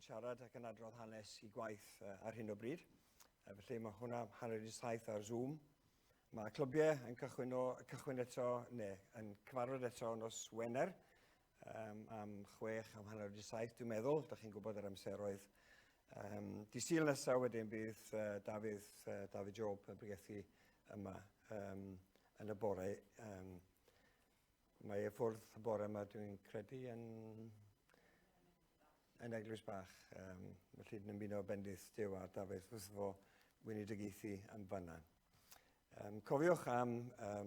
yn siarad ac yn adrodd hanes i gwaith ar hyn o bryd. Felly mae hwnna 6:30 ar Zoom. Mae clybiau yn cychwyn, o, cychwyn eto, neu yn cyfarfod eto nos Wener, am 6 am 6:30 dwi'n meddwl, da chi'n gwybod yr amseroedd. Di Sul nesaf wedyn bydd Dafydd Job yn pregethu yma yn y bore. Mae e ffwrdd y bore yma dwi'n credu yn Eglwys Bach. Felly yn ymuno bendith Duw ar Dafydd wrth fo weinidogaethu yn fanna. Cofiwch am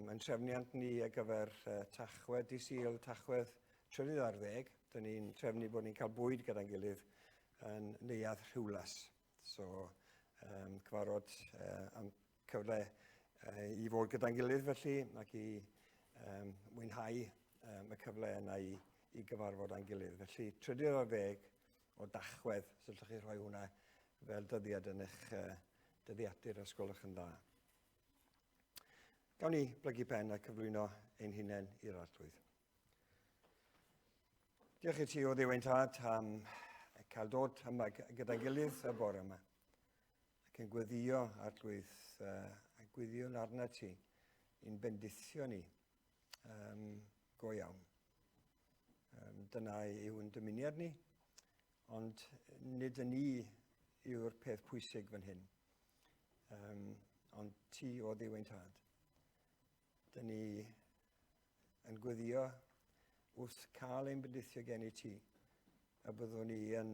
yn trefniant ni ar gyfer Tachwedd, di Sul, Tachwedd 13. Dyn ni'n trefnu bod ni'n cael bwyd gyda'n gilydd yn Neuadd Rhiwlas. So, cyfarfod am cyfle i fod gyda'n gilydd felly ac i mwynhau y cyfle yna i gyfarfod â'n gilydd. Felly, 13 o Dachwedd, so allwch chi rhoi hwnna fel dyddiad yn eich dyddiadur os gwelwch yn dda. Gawn ni blygu pen a cyflwyno ein hunain i'r Arglwydd. Diolch i ti o Dduw ein Tad am cael dod yma gyda'n gilydd y bore yma ac yn gweddio Arglwydd a gweddio'n arna ti i'n bendithio ni go iawn. Dyna yw'n dymuniad ni, ond nid yn ni yw'r peth pwysig fan hyn. Ond ti o Dduw ein Tad. Dyn ni yn gweddio wrth cael ein bendithio gen i ti, y byddwn ni yn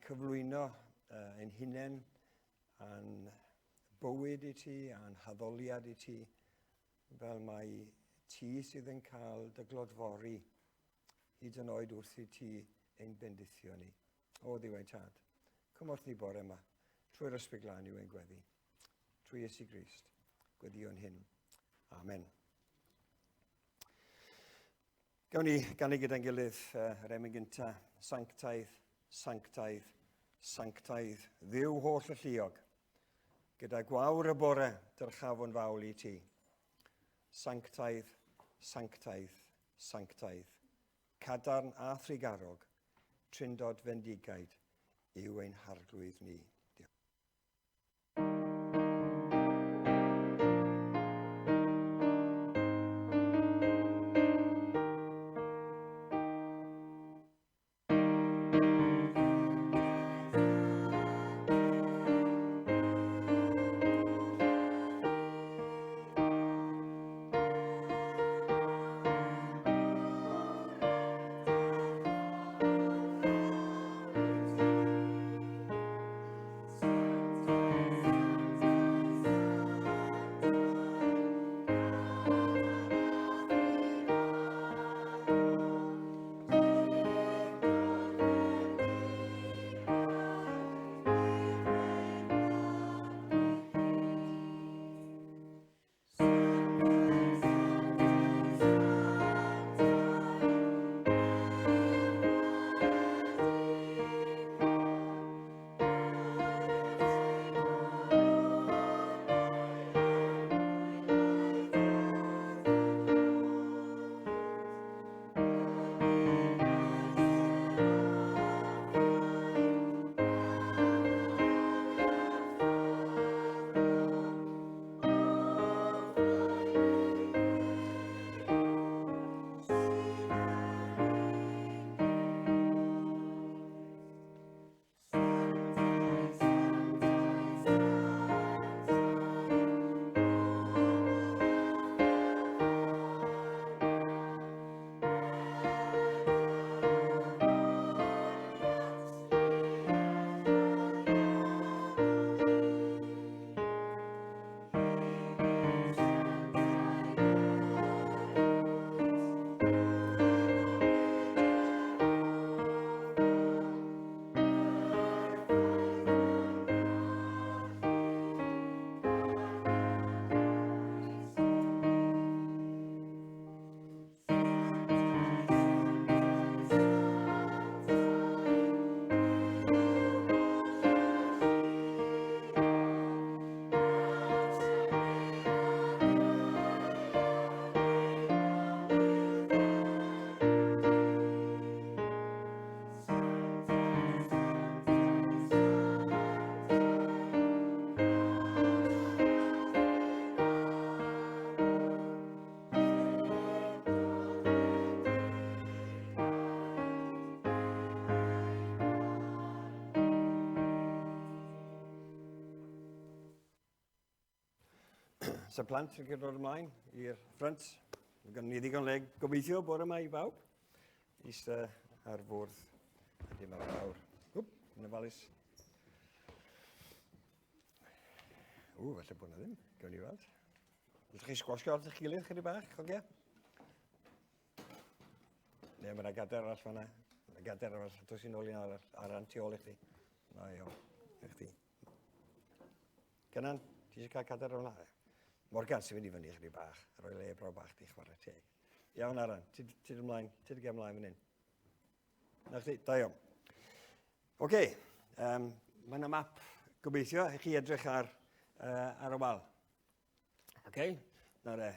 cyflwyno ein hunain a'n bywyd i ti, a'n haddoliad i ti, fel mai ti sydd yn cael dy glodfori, hyd yn oed wrth i ti ein bendithio ni. O Dduw ein Tad, cymorth ni bore yma, trwy'r Ysbryd Glân yw ein gweddi. Trwy Iesu Grist, gweddïwn hyn. Amen. Gawn ni ganu gyda'n gilydd yr emyn gynta, Sanctaidd, sanctaidd, sanctaidd, Dduw holl alluog. Gyda gwawr y bore, dyrchafwn fawl i ti. Sanctaidd, sanctaidd, sanctaidd, cadarn a thrugarog, trindod fendigaid yw ein harglwydd ni. Diolch. So plant yn dod ymlaen i'r ffrynt. Mae gen ni ddigon le gobeithio bore yma i bawb. Eista ar fwrdd a dim ar lawr. Wp, yn ofalus. Ww, falle bod yna ddim. Gawn ni weld. Ydych chi sgwasio at eich gilydd chydig bach, hogia? Ne, mae yna gadair arall fanna. Mae yna gadair arall, dos i'n ôl i'n arall, ar ran tu ôl i chdi. Na, iawn, i chdi. Cynan, ti eisiau cael cadair o'na? Morgan sy'n mynd i fyny chydig bach, a rhoi le bro bach di chwarae teg. Iawn, Aran, ti, ti ymlaen, ti di ymlaen fan hyn. Na chdi, da iawn. Oce, okay, um, mae yna map gobeithio i chi edrych ar, uh, ar y wal. Oce, okay, na re.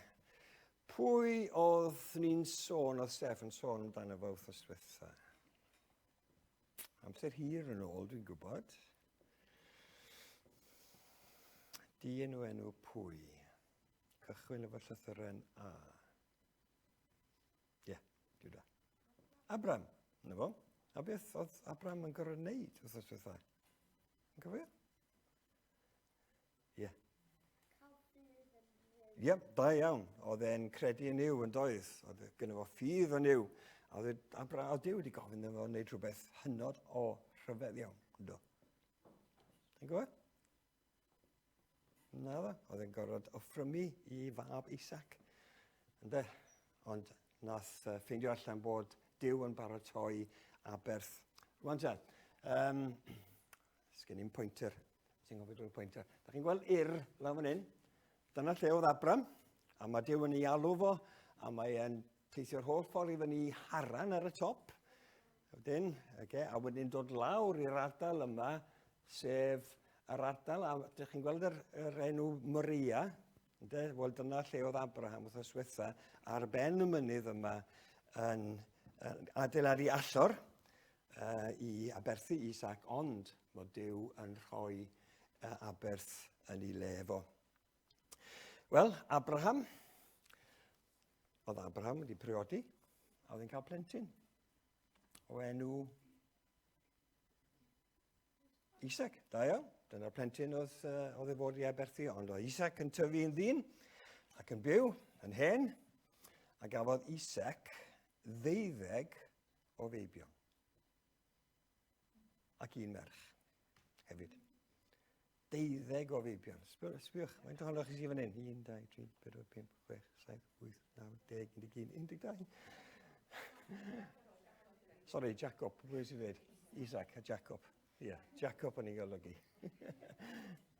Pwy oedd ni'n sôn, oedd Steph yn sôn amdano fo wythnos diwetha? Amser hir yn ôl, dwi'n gwybod. Dyn o enw pwy? Cychwyn efo llythyren A. Ie, yeah, dwi'n da. Abram, na fo. A beth oedd Abram yn gorfod wneud wrth diwetha? Yn cofio? Ie. Yeah. Ie, yeah, da iawn. Oedd e'n credu yn Nuw yn doedd. Oedd e gynno fo ffydd yn Nuw. A oedd e, Abra, oedd Duw wedi gofyn iddo fo wneud rhywbeth hynod o rhyfedd iawn. Ynddo. Ti'n gwybod? Na ddo. Oedd e'n gorfod offrymu i fab Isaac. Ynde? Ond nath uh, ffeindio allan bod Duw yn baratoi aberth. Rwan te, um, sgen i'n pointer. Ti'n gofio drwy'r pointer. Da chi'n gweld ir lawr fan hyn? Dyna lle oedd Abram, a mae Duw yn ei alw fo, a mae e'n teithio'r holl ffordd i fyny i Haran ar y top. Wedyn, okay, a wedyn dod lawr i'r ardal yma, sef yr ardal, a ydych chi'n gweld yr, yr enw Moria, ynde? Wel, dyna lle oedd Abraham wrth diwetha, ar ben y mynydd yma yn, yn adeiladu allor uh, i aberthu Isaac, ond mod Duw yn rhoi uh, aberth yn ei le fo. Wel, Abraham, oedd Abraham wedi priodi, a oedd yn cael plentyn o enw Isaac. Da iawn, dyna'r plentyn oedd, uh, oedd e fod i aberthu, ond oedd Isaac yn tyfu yn ddyn ac yn byw yn hen, a gafodd Isaac ddeuddeg o feibion. Ac un merch hefyd. Deuddeg o feibion. Sbiwch, faint ohonoch chi sydd fan hyn? 1, 2, 3, 4, 5, 6, 7, 8, 9, 10, 11, 12. Sorry, Jacob, pwy sy'n dweud? Isaac a Jacob. Ie, yeah, Jacob yn ei golygu.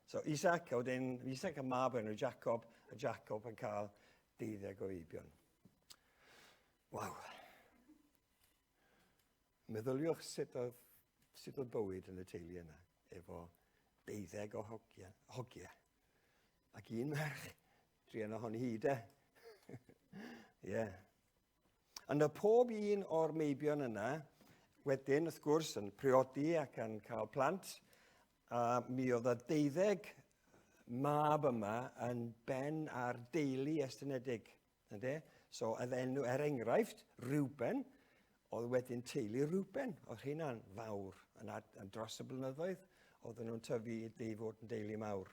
so Isaac, a wedyn Isaac a mab enw Jacob, a Jacob yn cael deuddeg o feibion. Waw. Meddyliwch sut oedd, sut oedd bywyd yn y teulu yna, efo deuddeg o hogia, hogia. Ac un merch, druan ohoni hi de. Ie. yeah. Ond y pob un o'r meibion yna, wedyn, wrth gwrs, yn priodi ac yn cael plant, a mi oedd y deuddeg mab yma yn ben ar deulu estynedig. Ynddi? So, oedd enw, er enghraifft, Reuben, oedd wedyn teulu Reuben. Oedd rheina'n fawr yn, ad, yn dros y blynyddoedd. Oedden nhw'n tyfu i deu fod yn deulu mawr.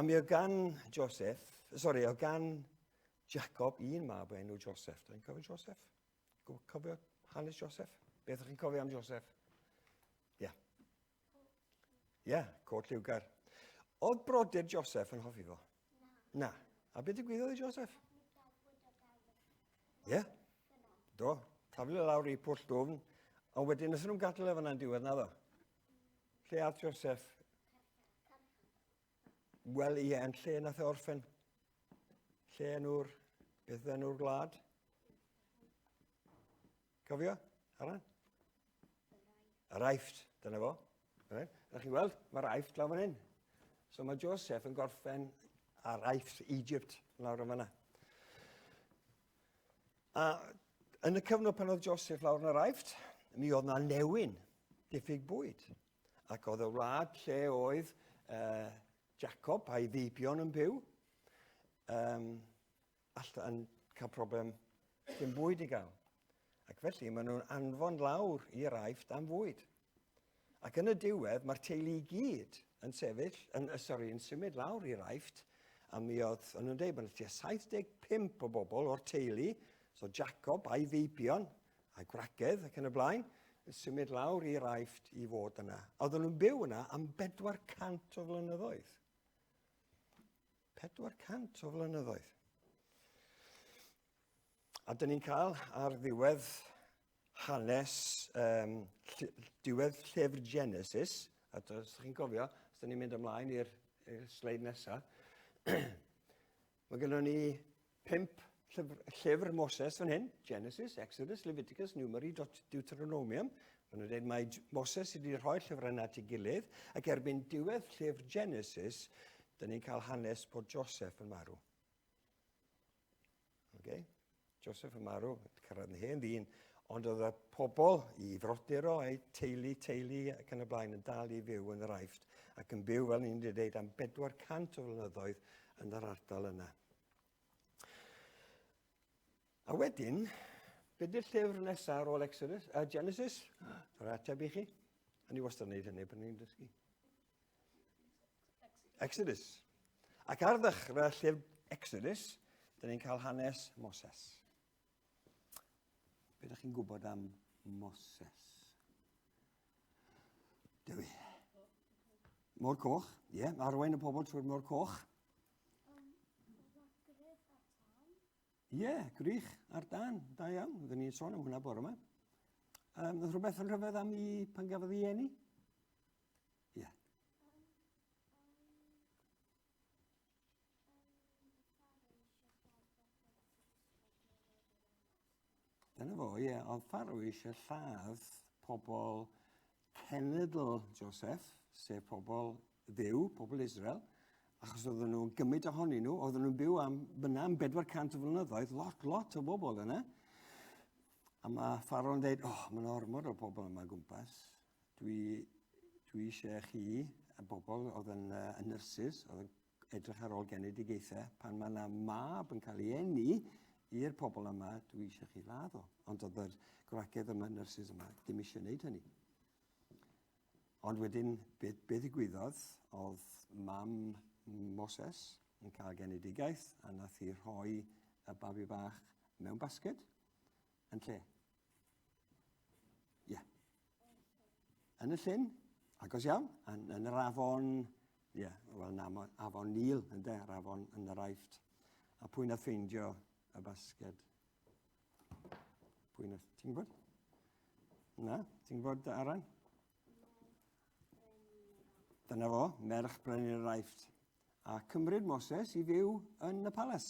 A mi oedd gan Joseph, sori, oedd gan Jacob un mab o enw Joseph. Dwi'n cofio Joseph? Cofio hanes Joseph? Beth ydych chi'n cofio am Joseph? Ie. Yeah. Ie, yeah, cod lliwgar. Oedd brodyr Joseph yn hoffi fo? Na. A beth digwyddodd i Joseph? Ie. Yeah. Do. Taflu lawr i pwll dwfn. Ond wedyn nes nhw'n gadael e fyna'n diwedd na ddo. Lle ath Joseph? Wel, ie, yn lle nath e orffen? Lle enw'r, beth enw'r gwlad? Cofio? Aran? Yr Aifft, dyna fo. Right? Ydych chi'n gweld, mae'r Aifft lawr fan hyn. So mae Joseph yn gorffen ar Aifft Egypt lawr yn fanna. A yn y cyfnod pan oedd Joseph lawr yn yr Aifft, mi oedd na newyn, diffyg bwyd. Ac oedd y wlad lle oedd uh, Jacob a'i feibion yn byw, um, allan yn cael problem dim bwyd i gael. Ac felly maen nhw'n anfon lawr i'r Aifft am fwyd. Ac yn y diwedd mae'r teulu i gyd yn sefyll, yn, sorry, yn symud lawr i'r Aifft. A mi oedd, o'n nhw'n dweud, bod tua 75 o bobl o'r teulu, so Jacob a'i feibion, a'i gwragedd ac yn y blaen, yn symud lawr i'r Aifft i fod yna. A oedden nhw'n byw yna am 400 o flynyddoedd. 400 o flynyddoedd. A dyn ni'n cael ar ddiwedd hanes, um, diwedd llyfr Genesis, a os chi'n cofio, os dyn ni'n mynd ymlaen i'r sleid nesaf, mae gennym ni pump llyfr, llyfr Moses fan hyn, Genesis, Exodus, Leviticus, Numeri, Deuteronomium. Maen nhw'n dweud mai Moses sydd wedi rhoi llyfrau yna at ei gilydd, ac erbyn diwedd llyfr Genesis, dyn ni'n cael hanes bod Joseph yn marw. Okay? Joseph yn marw, cyrraedd yn hen ddyn, ond oedd y pobl i frodyr o, eu teulu, teulu ac yn y blaen yn dal i fyw yn yr Aifft ac yn byw, fel ni'n dweud, am 400 o flynyddoedd yn yr ardal yna. A wedyn, be di'r llyfr nesaf ar ôl Exodus, Genesis? Yr ateb i chi. A ni wastad yn gwneud hynny pan ni'n dysgu. Exodus. Ac ar ddechrau llyfr Exodus, dyn ni'n cael hanes Moses. Be ydych chi'n gwybod am Moses? Dewi. Môr Coch, ie, yeah, arwain y pobl trwy'r Môr Coch. Ie, yeah, grych ar dan, da iawn. Oedden ni'n sôn am hwnna bore yma. Um, oedd rhywbeth yn rhyfedd am i pan gafodd ei eni? Ie. Yeah. Dyna fo, ie. Oedd Pharaoh eisiau lladd pobl cenedl Joseph, sef pobl Dduw, pobl Israel, achos oedden nhw'n gymryd ohonyn nhw, oedden nhw'n byw am, fyna am 400 o flynyddoedd, lot, lot o bobl yna. A mae Pharaoh'n dweud, oh, mae'n ormod o bobl yma gwmpas. Dwi, dwi eisiau chi, y bobl oedd yn, uh, yn nyrsys, oedd yn edrych ar ôl genedigaethau, pan mae yna mab yn cael ei eni i'r pobl yma, dwi eisiau chi ladd o. Ond oedd yr gwragedd yma, nyrsys yma, ddim eisiau gwneud hynny. Ond wedyn, be, be ddigwyddodd, oedd mam Moses yn cael genedigaeth a nath hi rhoi y babi bach mewn basged yn lle. Ie. Yeah. Yn y llyn, agos iawn, yn, yn yr afon, ie, yeah, wel na, afon Nil, ynddo, yr afon yn yr Aifft. A pwy nath ffeindio y basged? Pwy nath, ti'n gwybod? Na, ti'n gwybod Aran? Dyna fo, merch brenin yr Aifft. A cymryd Moses i fyw yn y palas.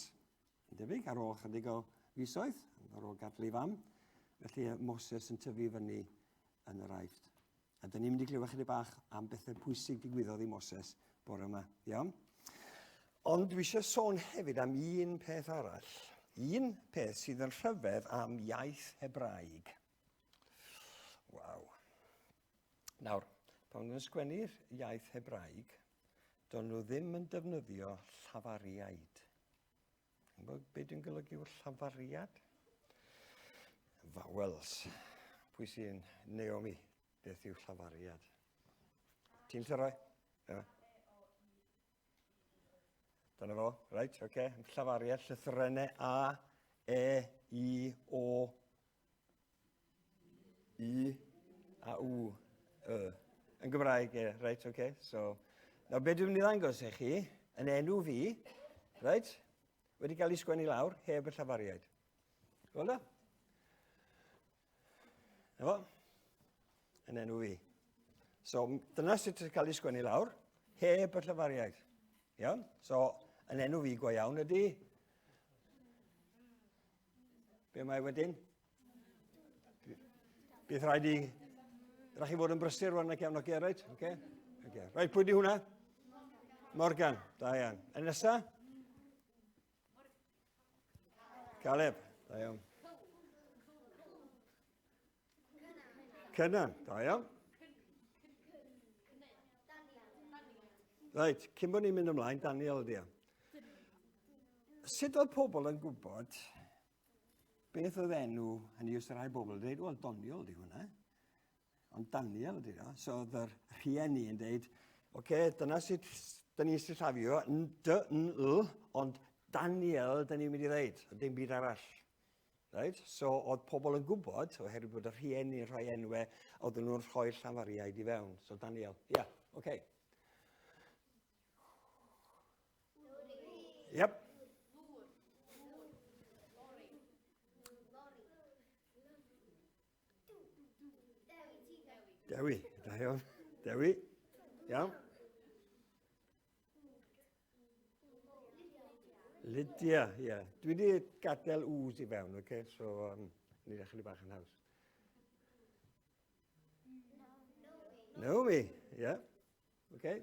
Yn debyg, ar ôl chydig o fisoedd, ar ôl gadael ei fam. Felly Moses yn tyfu fyny yn yr Aifft. A dyn ni'n mynd i glywed chydig bach am bethau pwysig digwyddodd i Moses bore yma. Iawn? Ond dwi eisiau sôn hefyd am un peth arall. Un peth sydd yn rhyfedd am iaith Hebraeg. Waw. Nawr, pan nhw'n sgwennu'r iaith Hebraeg, do'n nhw ddim yn defnyddio llafariaid. Chi'n gwybod beth dwi'n golygu wrth llafariad? Vowels. Pwy sy'n Naomi? Beth yw llafariad? Ti'n lle roi? Yeah. Dyna fo, reit, oce. Okay. Llafariad, llythrennau A, E, I, O, U a U. Y. Yn Gymraeg, ie, yeah, reit, oce. Okay. So, nawr, be dwi'n mynd i ddangos i chi, yn enw fi, reit, wedi cael ei sgwennu lawr, heb y llafariaid. Gweld o? Efo? Yn enw fi. So, dyna sut ti'n cael ei sgwennu lawr, heb y llafariaid. Iawn? So, yn enw fi go iawn ydy... Be mae wedyn? Bydd rhaid i... Rhaid chi fod yn brysur rwan ac iawn, oce, reit? Oce. Okay. Reit, pwy di hwnna? Morgan, da iawn. Y nesa? Caleb, da iawn. Cynan, da iawn. Reit, cyn bod ni'n mynd ymlaen, Daniel ydi o. Sut oedd pobl yn gwybod Beth oedd enw, hynny yw, rhai bobl yn dweud, wel, Doniol di hwnna. Ond Daniel ydy o. So oedd yr rhieni yn dweud, oce, okay, dyna sut da ni'n sillafu n, d, n, l, ond Daniel, da ni'n mynd i ddeud, a dim byd arall. Right? So, oedd pobl yn gwybod, oherwydd bod y rhieni yn rhoi enwau, oedden nhw'n rhoi llafariaid i fewn. So, Daniel, ie, yeah, oce. Okay. Yep. Dewi, da iawn. Dewi, iawn. Lydia, ie. Yeah. Dwi wedi gadael wws i fewn, oce? Okay? So, um, ni ddechrau bach yn haws. Naomi, ie. Yeah. Okay.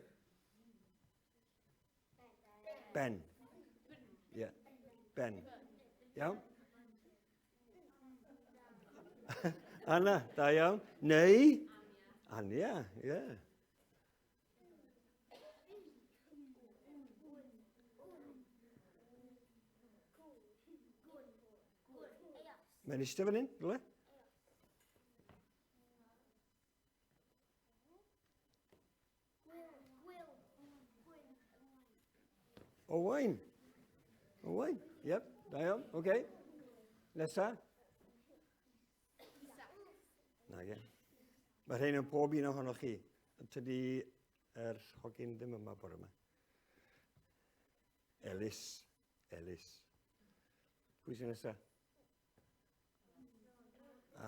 Ben. Ie. Yeah. Ben. Iawn? Anna, da iawn. Neu? Ania, ie. Yeah. Mae'n eistedd fan hyn, rhywle? Owain. Owain, yep, da iawn, oce. Okay. Nesa. Na ge. Mae rhain yn pob un ohonoch chi. Tydi yr hogyn ddim yma bore yma. Elis. Elis. Pwy sy'n nesa?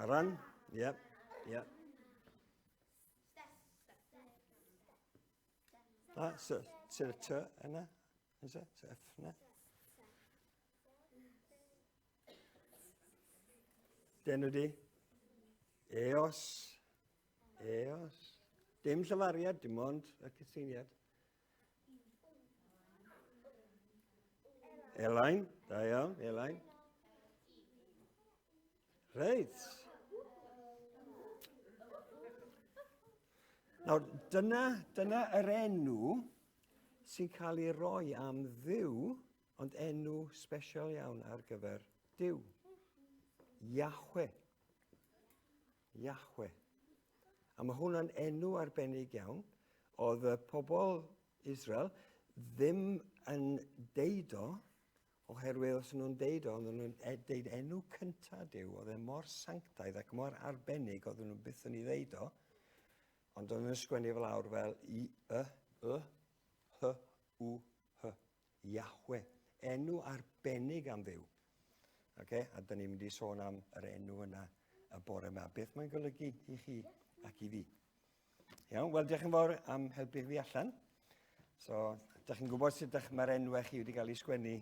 Aran, ie, ie. Na, sy'r T yna? Is it? Sy F yna? Denw di? Eos. Eos. Dim llyfariad, dim ond y cysyniad. Elain, da iawn, Elain. Reit. Nawr, dyna, dyna yr enw sy'n cael ei roi am ddiw, ond enw special iawn ar gyfer Duw. Yahweh. Yahweh. A mae hwnna'n enw arbennig iawn. Oedd y pobl Israel ddim yn deud o, oherwydd os nhw'n deud o, oedden nhw'n e, deud enw cyntaf Duw, oedd e mor sanctaidd ac mor arbennig, oedden nhw byth yn ei ddeud o, ond oedden nhw'n sgwennu fel awr fel I, Y, Y, H, U, H. Yahweh, enw arbennig am Dduw. Okay? A dyn ni'n mynd i sôn am yr enw yna y bore yma. Beth mae'n golygu i chi ac i fi. Iawn, wel diolch yn fawr am helpu fi allan. So, dych chi'n gwybod sut mae'r enwau chi wedi cael eu sgwennu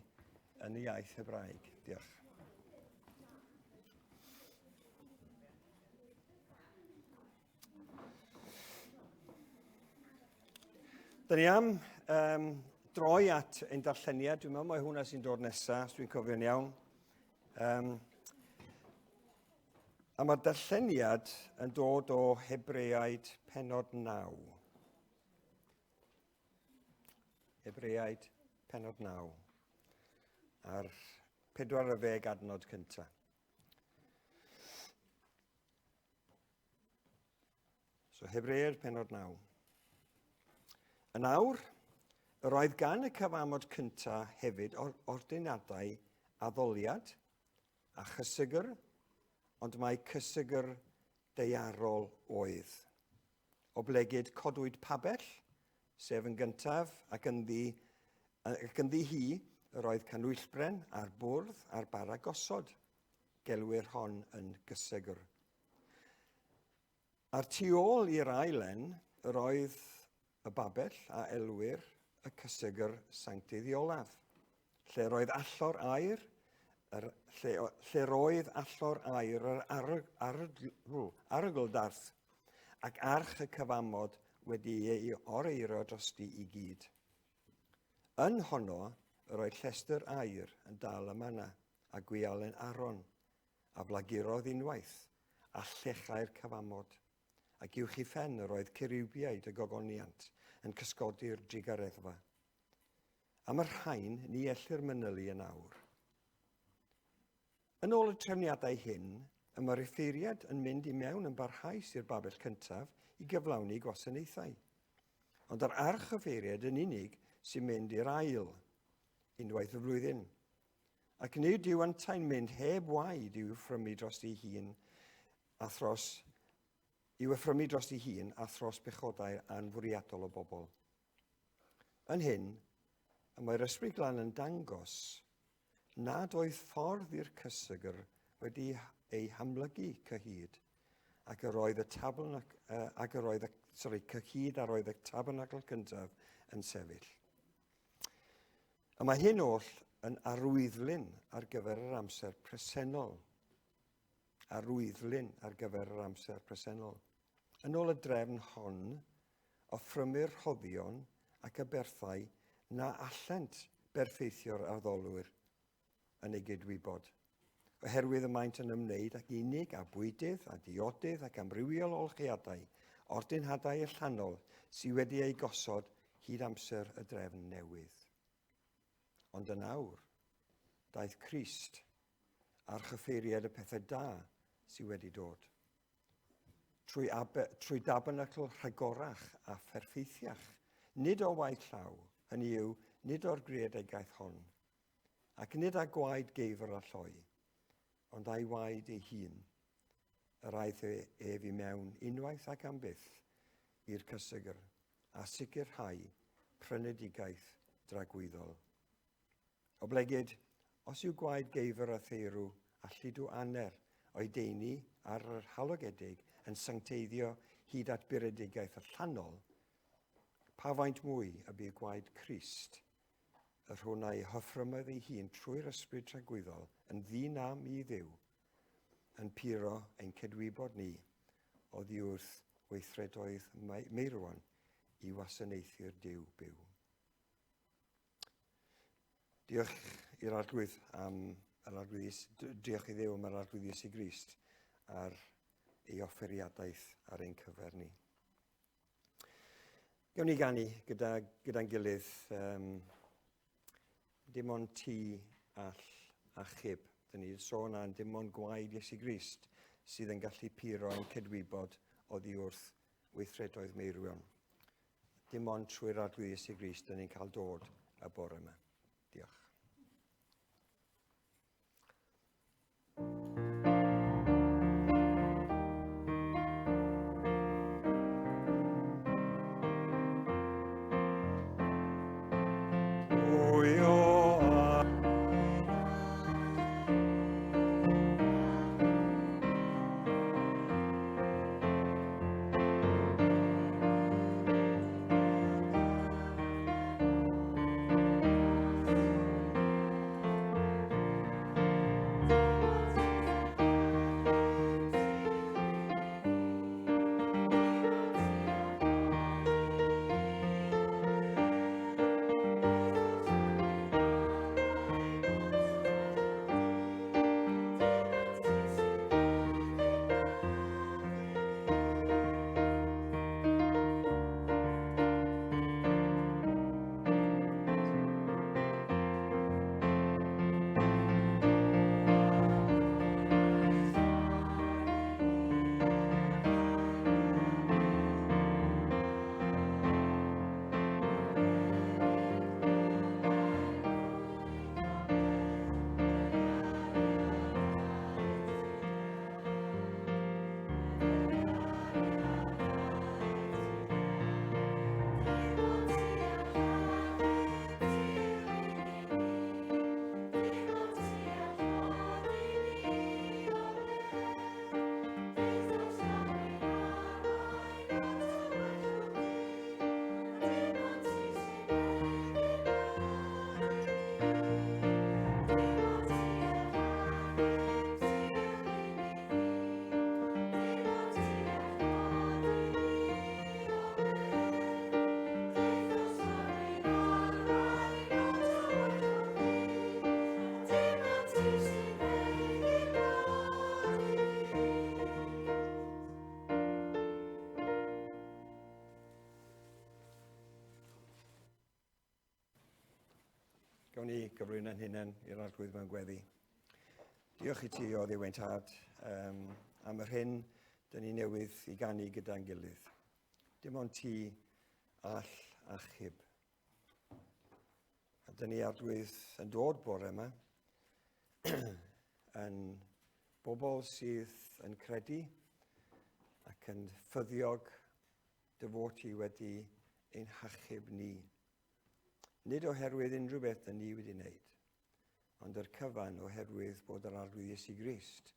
yn y iaith Hebraeg. Diolch. Dyn ni am um, droi at ein darlleniad. Dwi'n meddwl mai hwnna sy'n dod nesaf, os dwi'n cofio'n iawn. Um, a mae'r darlleniad yn dod o Hebreaid penod 9. Hebreaid penod 9. A'r 40 adnod cyntaf. So Hebreaid penod 9. Yn awr, yr oedd gan y cyfamod cyntaf hefyd ordinadau addoliad a chysegr, ond mae cysegr daearol oedd. Oblegid codwyd pabell, sef yn gyntaf, ac ynddi, ac ynddi hi yr oedd canwyllbren a'r bwrdd a'r bara gosod. Gelwir hon yn gysegr. A'r tu ôl i'r ail len, yr oedd y babell a elwir y cysegr sancteiddiolaf, lle roedd allor aur, yr, lle, lle roedd allor aur yr argldarth ac arch y cyfamod wedi ei oreiro drosti i gyd. Yn honno yr oedd llestr aur yn dal y mana a gwialen Aaron, a flagurodd unwaith, a llechau'r cyfamod, ac uwch ei phen yr oedd ceriwbiaid y gogoniant yn cysgodi'r drugareddfa. Am y rhain ni ellir manylu yn awr. Yn ôl y trefniadau hyn, y mae'r effeiriad yn mynd i mewn yn barhaus i'r babell cyntaf i gyflawni gwasanaethau. Ond yr archoffeiriad yn unig sy'n mynd i'r ail, unwaith y flwyddyn. Ac nid yw yntau'n mynd heb waed i'w ffrymu dros ei hun a thros i'w offrymu dros ei hun a thros bechodau anfwriadol o bobl. Yn hyn, y mae'r Ysbryd Glân yn dangos nad oedd ffordd i'r cysegr wedi ei hamlygu cyhyd ac yr oedd y tabernacl, ac yr oedd y, sorry, cyhyd ar oedd y tabernacl cyntaf yn sefyll. A mae hyn oll yn arwyddlun ar gyfer yr amser presennol. Arwyddlun ar gyfer yr amser presennol. Yn ôl y drefn hon, offrymir rhoddion ac aberthau na allent berffeithio'r arddolwyr yn ei gydwybod, oherwydd y maent yn ymwneud ag unig â bwydydd a diodydd ac amrywiol olchiadau, ordinhadau allanol sydd wedi eu gosod hyd amser y drefn newydd. Ond yn awr, daeth Crist a'r chyffeiriad y pethau da sydd wedi dod. Trwy, abe, trwy dabernacl rhagorach a pherffeithiach, nid o waith llaw, hynny yw, nid o'r greadigaeth hon, ac nid â gwaed geifr a lloi, ond a'i waed ei hun, yr aeth e, ef i mewn unwaith ac am byth i'r cysegr, a sicrhau prynedigaeth dragwyddol. Oblegid, os yw gwaed geifr a theirw a lludw aner o'i deini ar yr halogedig yn sancteiddio hyd at buredigaeth allanol, pa faint mwy y bydd gwaed Crist, yr hwn a'i hoffrymodd ei hun trwy'r ysbryd tragwyddol yn ddi-nam i Dduw, yn puro ein cydwybod ni oddi wrth weithredoedd meirwon i wasanaethu'r Duw byw. Diolch i'r Arglwydd am yr Arglwydd Iesu, diolch i Dduw am yr Arglwydd Iesu Grist ar ei offeriadaeth ar ein cyfer ni. Gawn ni ganu gyda, gyda'n gilydd, um, dim ond ti all achub. Dyn ni sôn am dim ond gwaed Iesu Grist sydd yn gallu puro ein cydwybod oddi wrth weithredoedd meirion. Dim ond trwy'r Arglwydd Iesu Grist dyn ni'n cael dod y bore yma. Diolch. Gawn ni gyflwyno'n hunain i'r Arglwydd mewn gweddi. Diolch i ti, o Dduw ein Tad, um, am yr hyn dyn ni newydd i ganu gyda'n gilydd. Dim ond ti all achub. A dyn ni arglwydd yn dod bore yma yn bobl sydd yn credu ac yn ffyddiog dy fod ti wedi ein hachub ni. Nid oherwydd unrhyw beth dyn ni wedi wneud, ond yr cyfan oherwydd bod yr Arglwydd Iesu Grist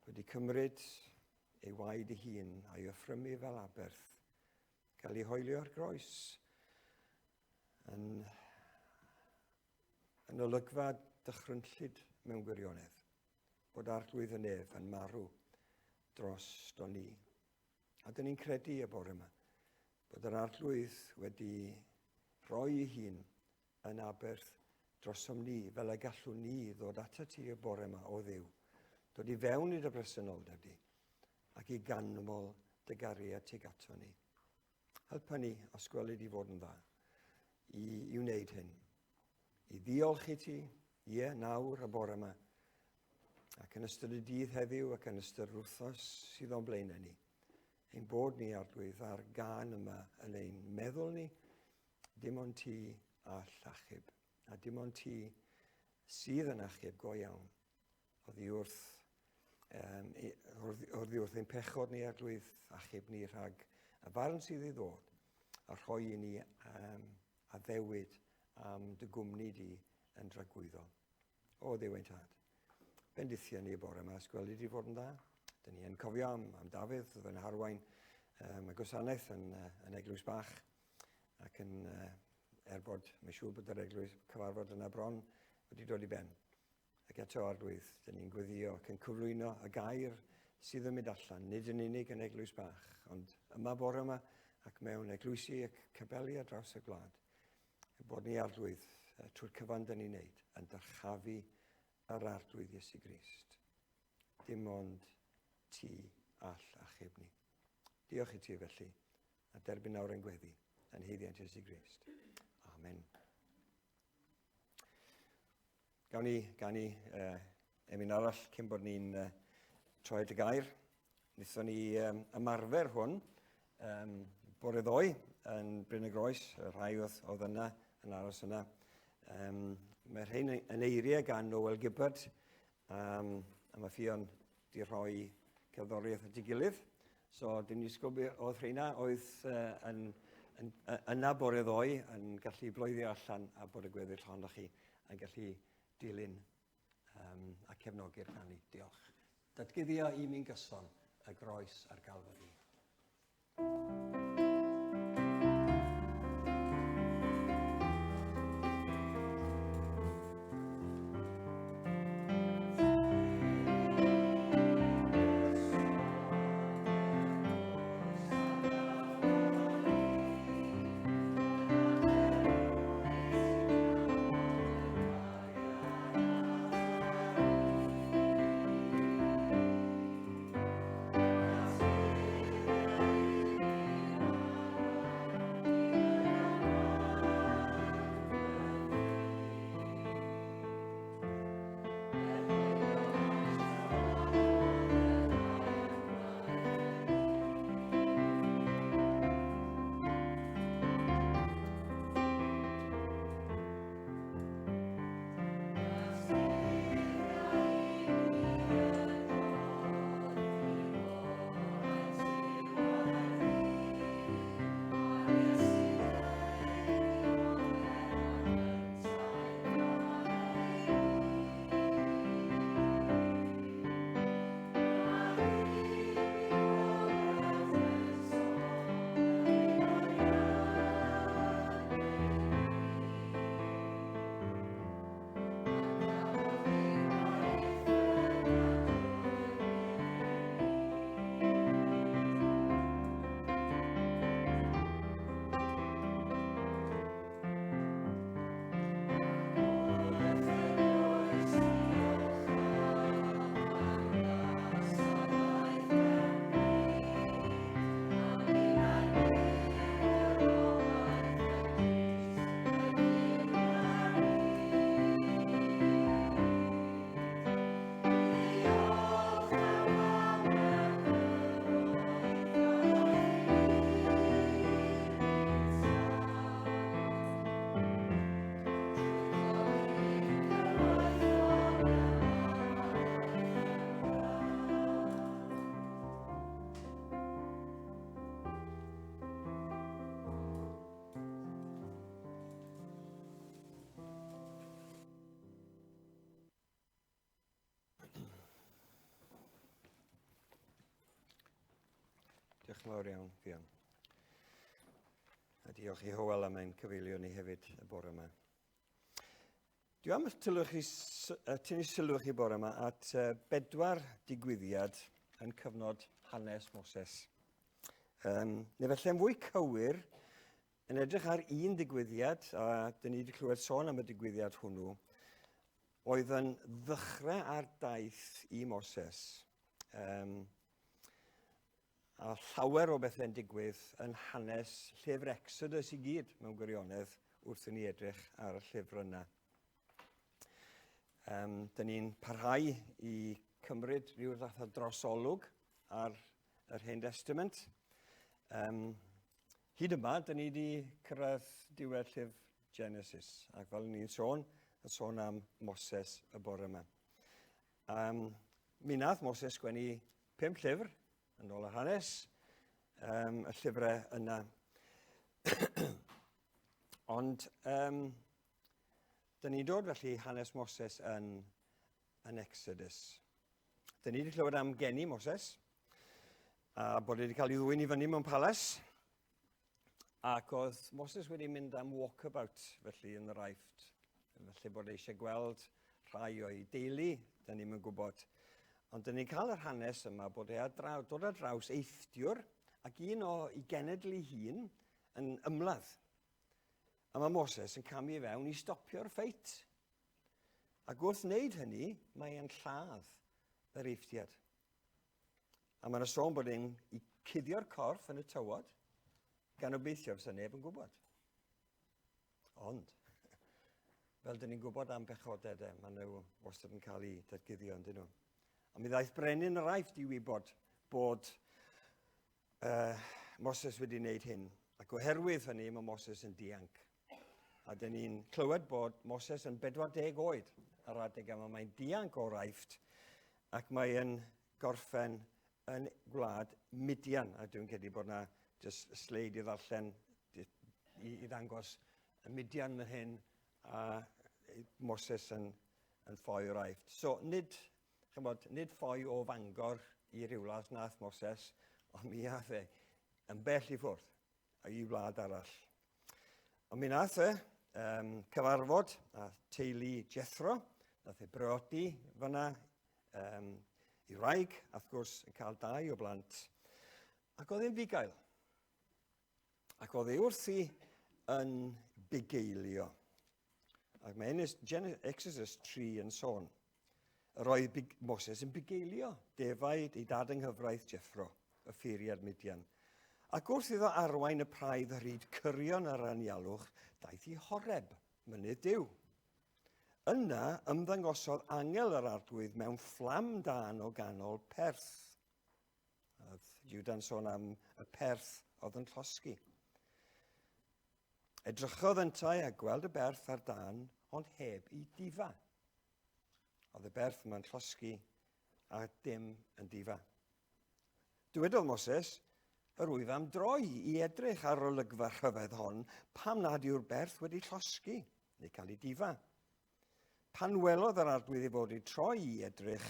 wedi cymryd ei waed ei hun a'i offrymu fel aberth, gael ei hoelio ar groes yn, yn olygfa dychrynllyd mewn gwirionedd, bod Arglwydd y Nef yn marw dros do ni. A dyn ni'n credu y bore yma bod yr Arglwydd wedi rhoi ei hun yn aberth drosom ni, fel y gallwn ni ddod atat ti y bore yma o Dduw, dod i fewn i dy bresenoldeb di, ac i ganmol dy gariad tuag ato ni. Helpa ni, os gweli di fod yn dda, i, i wneud hyn. I ddiolch i ti, ie, nawr y bore yma, ac yn ystod y dydd heddiw ac yn ystod yr wythnos sydd o'n blaenau ni, ein bod ni, Arglwydd, ar gan yma yn ein meddwl ni, Dim ond ti all achub, a dim ond ti sydd yn achub go iawn oddi wrth, um, oddi wrth ein pechod ni arglwydd achub ni rhag y farn sydd i ddod a rhoi i ni um, addewid am dy gwmni di yn dragwyddol. O, Dduw ein tad. Bendithio ni y bore yma, os gweli di fod yn dda. Dyn ni yn cofio am, am Dafydd, oedd yn harwain um, y gwasanaeth yn, uh, yn Eglwys Bach. Ac yn, uh, er bod, mae'n siŵr bod yr eglwys cyfarfod yna bron wedi dod i ben. Ac eto, Arglwydd, dyn ni'n gweddio ac yn cyflwyno y gair sydd yn mynd allan, nid yn unig yn Eglwys Bach, ond yma bore yma ac mewn eglwysi ac capeli ar draws y gwlad. Bod ni Arglwydd, trwy'r cyfan dyn ni'n neud, yn dyrchafu yr Arglwydd Iesu Grist. Dim ond ti all achub ni. Diolch i ti felly, a derbyn nawr ein gweddi yn haeddiant Iesu Grist. Amen. Gawn ni ganu uh, emyn arall cyn bod ni'n uh, troi at y gair. Wnaethon ni um, ymarfer hwn um, bore ddoe yn Bryn y Groes, y rhai oedd, oedd yna yn aros yna. Um, mae rhain yn eiriau gan Noel Gibbard, um, a mae Ffion di rhoi cerddoriaeth at ei gilydd. So, dim disgwyl be oedd rheina oedd uh, yn, yn, yna bore ddoe yn gallu bloeddio allan a bod y gweddill ohonoch chi yn gallu dilyn um, a cefnogi'r canu. Diolch. Datguddio i mi'n gyson y groes a'r Galfari. Diolch yn fawr iawn, Fion. A diolch i Hywel am ein cyfeilio ni hefyd y bore yma. Dwi am tylwch chi, tynnu sylw chi bore yma at bedwar digwyddiad yn cyfnod hanes Moses. Um, neu felly yn fwy cywir, yn edrych ar un digwyddiad, a dyn ni wedi clywed sôn am y digwyddiad hwnnw, oedd yn ddechrau ar daith i Moses. Um, a llawer o bethau'n digwydd yn hanes llyfr Exodus i gyd mewn gwirionedd wrth i ni edrych ar y llyfr yna. Um, dyn ni'n parhau i cymryd rhyw fath o drosolwg ar yr Hen Testament. Um, hyd yma, dyn ni wedi cyrraedd diwedd llyfr Genesis, ac fel ni'n sôn, yn sôn am Moses y bore yma. Um, mi nath Moses sgwennu pum llyfr, yn ôl yr hanes, um, y llyfrau yna. Ond um, dyn ni'n dod felly hanes Moses yn, yn Exodus. Dyn ni wedi clywed am geni Moses, a bod wedi cael ei ddwyn i fyny mewn palas, ac oedd Moses wedi mynd am walkabout felly yn yr Aifft. Felly bod eisiau gweld rhai o'i deulu, dyn ni'n gwybod. Ond dyn ni'n cael yr hanes yma bod e ar draw, dod ar draws Eifftiwr ac un o'i genedl ei hun yn ymladd. A mae Moses yn camu i fewn i stopio'r ffeit. Ac wrth wneud hynny, mae e'n lladd yr Eifftiad. A mae'n sôn bod e'n i cuddio'r corff yn y tywod, gan obeithio fysa neb yn gwybod. Ond, fel dyn ni'n gwybod am bechodau, de, maen nhw wastad yn cael eu datguddio, yn dyn nhw. A mi ddaeth brenin yr Aifft i wybod bod Moses wedi wneud hyn. Ac oherwydd hynny, mae Moses yn dianc. A dyn ni'n clywed bod Moses yn 40 oed ar adeg yma. Mae'n dianc o'r Aifft ac mae'n gorffen yn gwlad Midian. A dwi'n credu bod yna just sleid i ddarllen i, i ddangos y Midian fan hyn a Moses yn, yn ffoi o'r Aifft. So nid, chymod, nid ffoi o Fangor i Rhiwlas nath Moses, ond mi ath e yn bell i ffwrdd i wlad arall. Ond mi nath e um, cyfarfod a teulu Jethro, nath e briodi fyna um, i wraig, a wrth gwrs yn cael dau o blant. Ac oedd e'n fugail. Ac oedd ei wrthi yn bugeilio. Ac mae Exodus 3 yn sôn. Yr oedd Moses yn bugeilio defaid ei dad yng nghyfraith Jethro, y ffeiriad Midian. Ac wrth iddo arwain y praidd ar hyd cyrion yr anialwch, daeth i Horeb, mynydd Duw. Yna ymddangosodd angel yr arglwydd mewn fflam dân o ganol perth. Oedd Juda'n sôn am y perth oedd yn llosgi. Edrychodd yntau a gweld y berth ar dân, ond heb i difa. Oedd y berth yma'n llosgi a dim yn difa. Dywedodd Moses, yr wyf am droi i edrych ar olygfa rhyfedd hon, pam nad yw'r berth wedi llosgi neu cael ei difa. Pan welodd yr arglwydd ei fod wedi troi i edrych,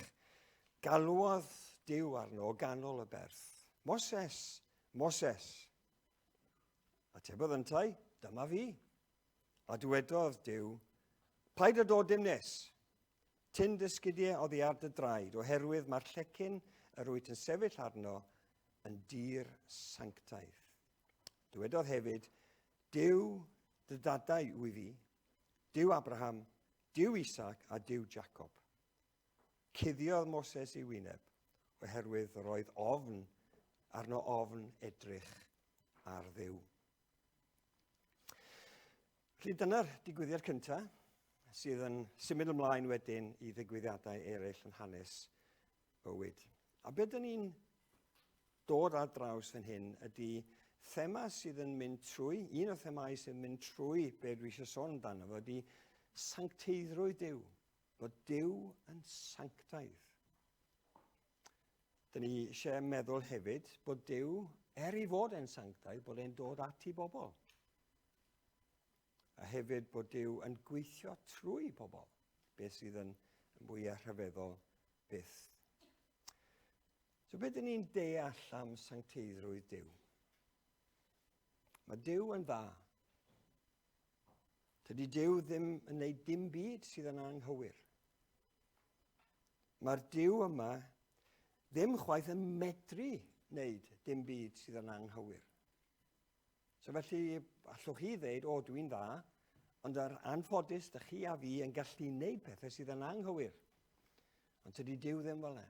galwodd Duw arno o ganol y berth. Moses, Moses. Atebodd yntau, dyma fi. A dywedodd Duw, Paid â dod dim nes. Tyn dy sgidiau oddi ar dy draed, oherwydd mae'r llecyn yr wyt yn sefyll arno yn dir sanctaidd. Dywedodd hefyd, Duw dy dadau wy fi, Duw Abraham, Duw Isaac a Duw Jacob. Cuddiodd Moses ei wyneb, oherwydd yr oedd ofn arno ofn edrych ar Dduw. Felly dyna'r digwyddiad cyntaf sydd yn symud ymlaen wedyn i ddigwyddiadau eraill yn hanes bywyd. A beth dyn ni'n dod ar draws fan hyn ydy thema sydd yn mynd trwy, un o'r themâu sydd yn mynd trwy be dwi eisiau sôn amdano fo ydy sancteiddrwydd Duw. Bod Duw yn sanctaidd. Dyn ni eisiau meddwl hefyd bod Duw, er ei fod e'n sanctaidd, bod e'n dod at i bobl. A hefyd bod Duw yn gweithio trwy bobl, beth sydd yn fwyaf rhyfeddol byth. So beth dyn ni'n deall am sancteiddrwydd Duw? Mae Duw yn dda. Tydi Duw ddim yn gwneud dim byd sydd yn anghywir. Mae'r Duw yma ddim chwaith yn medru wneud dim byd sydd yn anghywir. So felly, allwch chi ddeud, o, dwi'n dda, ond yr anffodus, dych chi a fi yn gallu wneud pethau sydd yn anghywir. Ond tydi Duw ddim fel yna.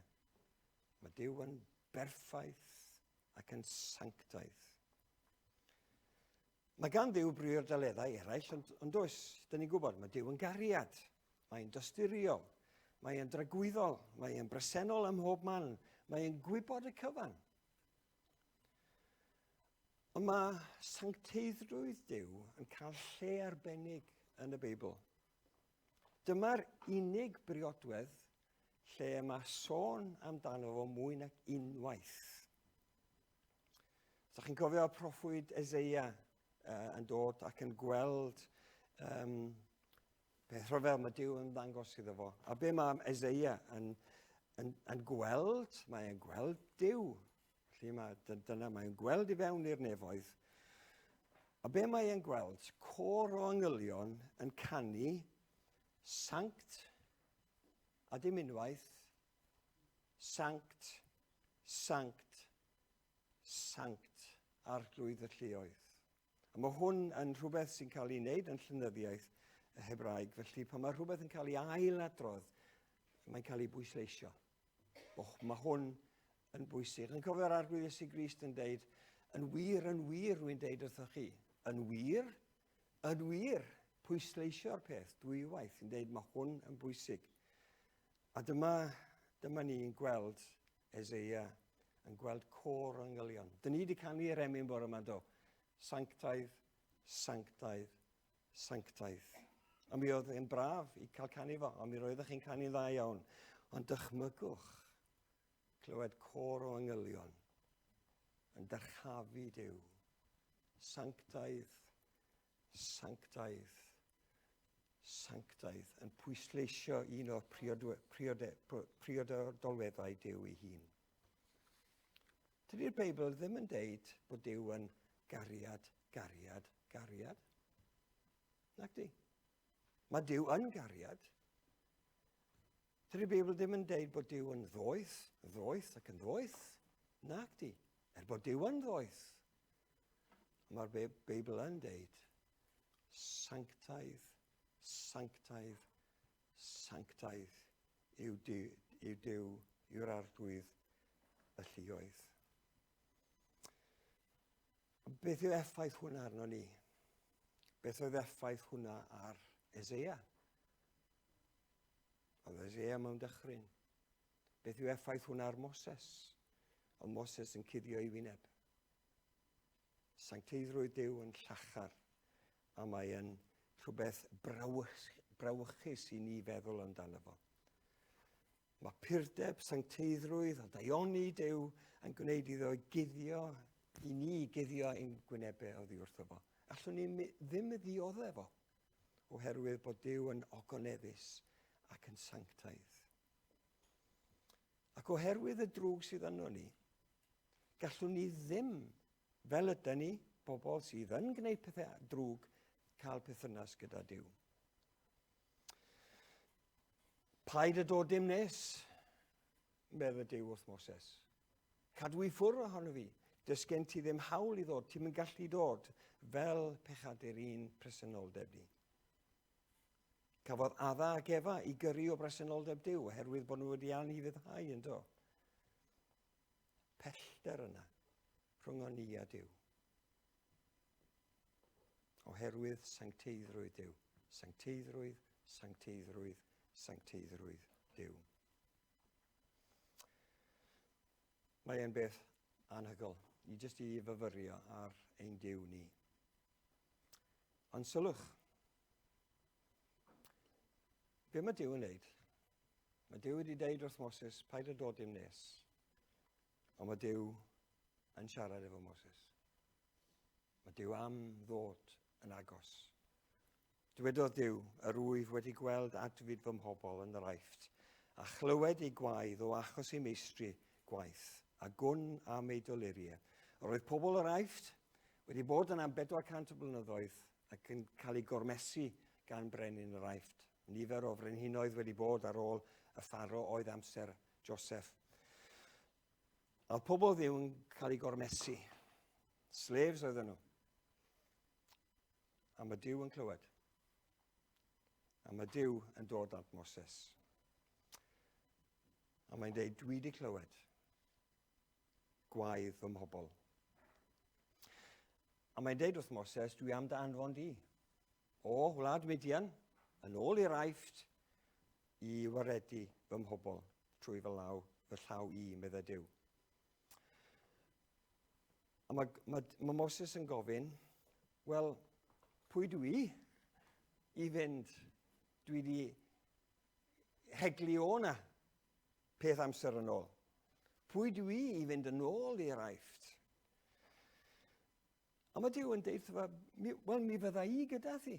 Mae Duw yn berffaith ac yn sanctaidd. Mae gan Dduw briodaleddau eraill, ond, ond does, dyn ni'n gwybod, mae Duw yn gariad, mae'n dosturiol, mae'n dragwyddol, mae'n bresennol ym mhob man, mae'n gwybod y cyfan. Ond mae sancteiddrwydd Duw yn cael lle arbennig yn y Beibl. Dyma'r unig briodwedd lle mae sôn amdano fo mwy nag unwaith. Os chi'n cofio proffwyd Ezeia uh, yn dod ac yn gweld um, peth rhyfedd mae Duw yn ddangos iddo fo. A be mae Ezeia yn, yn, yn gweld? Mae'n gweld Duw. Felly mae, dyna mae'n gweld i fewn i'r nefoedd. A be mae e'n gweld? Côr o angylion yn canu sanct a dim unwaith, sanct, sanct, sanct, arglwydd y lluoedd. A mae hwn yn rhywbeth sy'n cael ei wneud yn llenyddiaeth y Hebraeg, felly pan mae rhywbeth yn cael ei ailadrodd, mae'n cael ei bwysleisio. Och, mae hwn yn bwysig. Yn cofio'r Arglwydd Iesu Grist yn deud, yn wir, yn wir, rwy'n deud wrthoch chi, yn wir, yn wir, pwysleisio'r peth dwywaith, yn deud mae hwn yn bwysig. A dyma, dyma ni'n gweld Ezeia yn gweld côr o angylion. Dyn ni wedi canu'r emyn bore yma, do. Sanctaidd, sanctaidd, sanctaidd. A mi oedd e'n braf i cael canu fo, a mi roeddech chi'n canu'n dda iawn. Ond dychmygwch clywed côr o angylion yn dyrchafu Duw. Sanctaidd, sanctaidd, sanctaidd, yn pwysleisio un o'r priodolweddau Duw ei hun. Tydi'r Beibl ddim yn deud bod Duw yn gariad, gariad, gariad. Nac di. Mae Duw yn gariad. Tydi'r Beibl ddim yn deud bod Duw yn ddoeth, ddoeth ac yn ddoeth. Nac di. Er bod Duw yn ddoeth. Mae'r Beibl yn deud sanctaidd, sanctaidd, sanctaidd yw, du, yw Duw, yw'r arglwydd y lluoedd. Beth yw effaith hwnna arno ni? Beth oedd effaith hwnna ar Ezeia? Oedd Ezeia mewn dychryn. Beth yw effaith hwnna ar Moses? Oedd Moses yn cuddio ei wyneb. Sancteiddrwydd Duw yn llachar, a mae yn rhywbeth brawychus i ni feddwl amdano fo. Mae purdeb, sancteiddrwydd a daioni Duw yn gwneud iddo guddio, i ni guddio ein gwynebau oddi wrtho fo. Allwn ni ddim ddioddef fo, oherwydd bod Duw yn ogoneddus ac yn sanctaidd. Ac oherwydd y drwg sydd yno ni, gallwn ni ddim, fel ydy ni, bobl sydd yn gwneud pethau drwg, cael perthynas gyda Duw. Paid y dod dim nes, medd y Duw wrth Moses. Cadw i ffwrdd ohono fi. Does gen ti ddim hawl i ddod, ti'n mynd gallu dod fel pechadur i'n presenoldeb ni. Cafodd Adda ac Efa i gyrru o bresenoldeb Duw oherwydd bod nhw wedi anhyfyddhau yn do. Pellter yna rhwng o'n ni a Duw. Oherwydd sancteiddrwydd Duw. Sancteiddrwydd, sancteiddrwydd, sancteiddrwydd Duw. Mae e'n beth anhygoel i jyst i fyfyrio ar ein Duw ni. Ond sylwch, be mae Duw yn wneud? Mae Duw wedi deud wrth Moses, paid â dod dim nes. Ond mae Duw yn siarad efo Moses. Mae Duw am ddod yn agos. Dywedodd Duw, yr wyf wedi gweld adfyd fy mhobl yn yr Aifft, a chlywed eu gwaedd o achos eu meistri gwaith. a gwn am ei doluriau. Yr oedd pobl yr Aifft wedi bod yn am 400 o blynyddoedd ac yn cael eu gormesu gan brenin yr Aifft. Nifer o frenhinoedd wedi bod ar ôl y Pharo oedd amser Joseph. A oedd pobl Dduw yn cael eu gormesu. Slaves oedden nhw. A mae Duw yn clywed. A mae Duw yn dod at Moses. A mae'n dweud, dwi wedi clywed gwaedd fy mhobl. A mae'n dweud wrth Moses, dwi am dy anfon di. O wlad Midian, yn ôl i'r Aifft, i waredu fy mhobl trwy fy law, fy llaw i, meddai Duw. A mae, mae, mae Moses yn gofyn, wel, pwy dwi i fynd? Dwi wedi heglu o na peth amser yn ôl. Pwy dwi i fynd yn ôl i'r Aifft? A mae Duw yn deud wrtho fe, wel, mi fydda i gyda thi.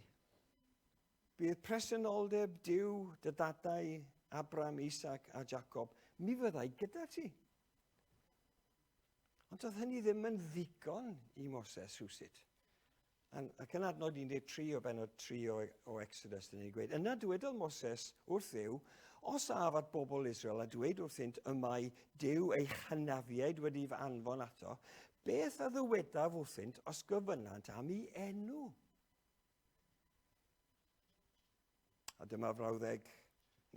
Bydd presenoldeb Duw, dy dadau, Abraham, Isaac a Jacob, mi fydda i gyda ti. Ond doedd hynny ddim yn ddigon i Moses rhywsut. Ac yn adnod 13 o benod 3 o, o Exodus, dyn ni'n gweud, yna dywedodd Moses wrth Dduw, os af at bobl Israel a dweud wrthynt y mae Duw eich hynafiaid wedi fy anfon ato, beth a ddywedaf wrthynt os gofynnant am ei enw? A dyma frawddeg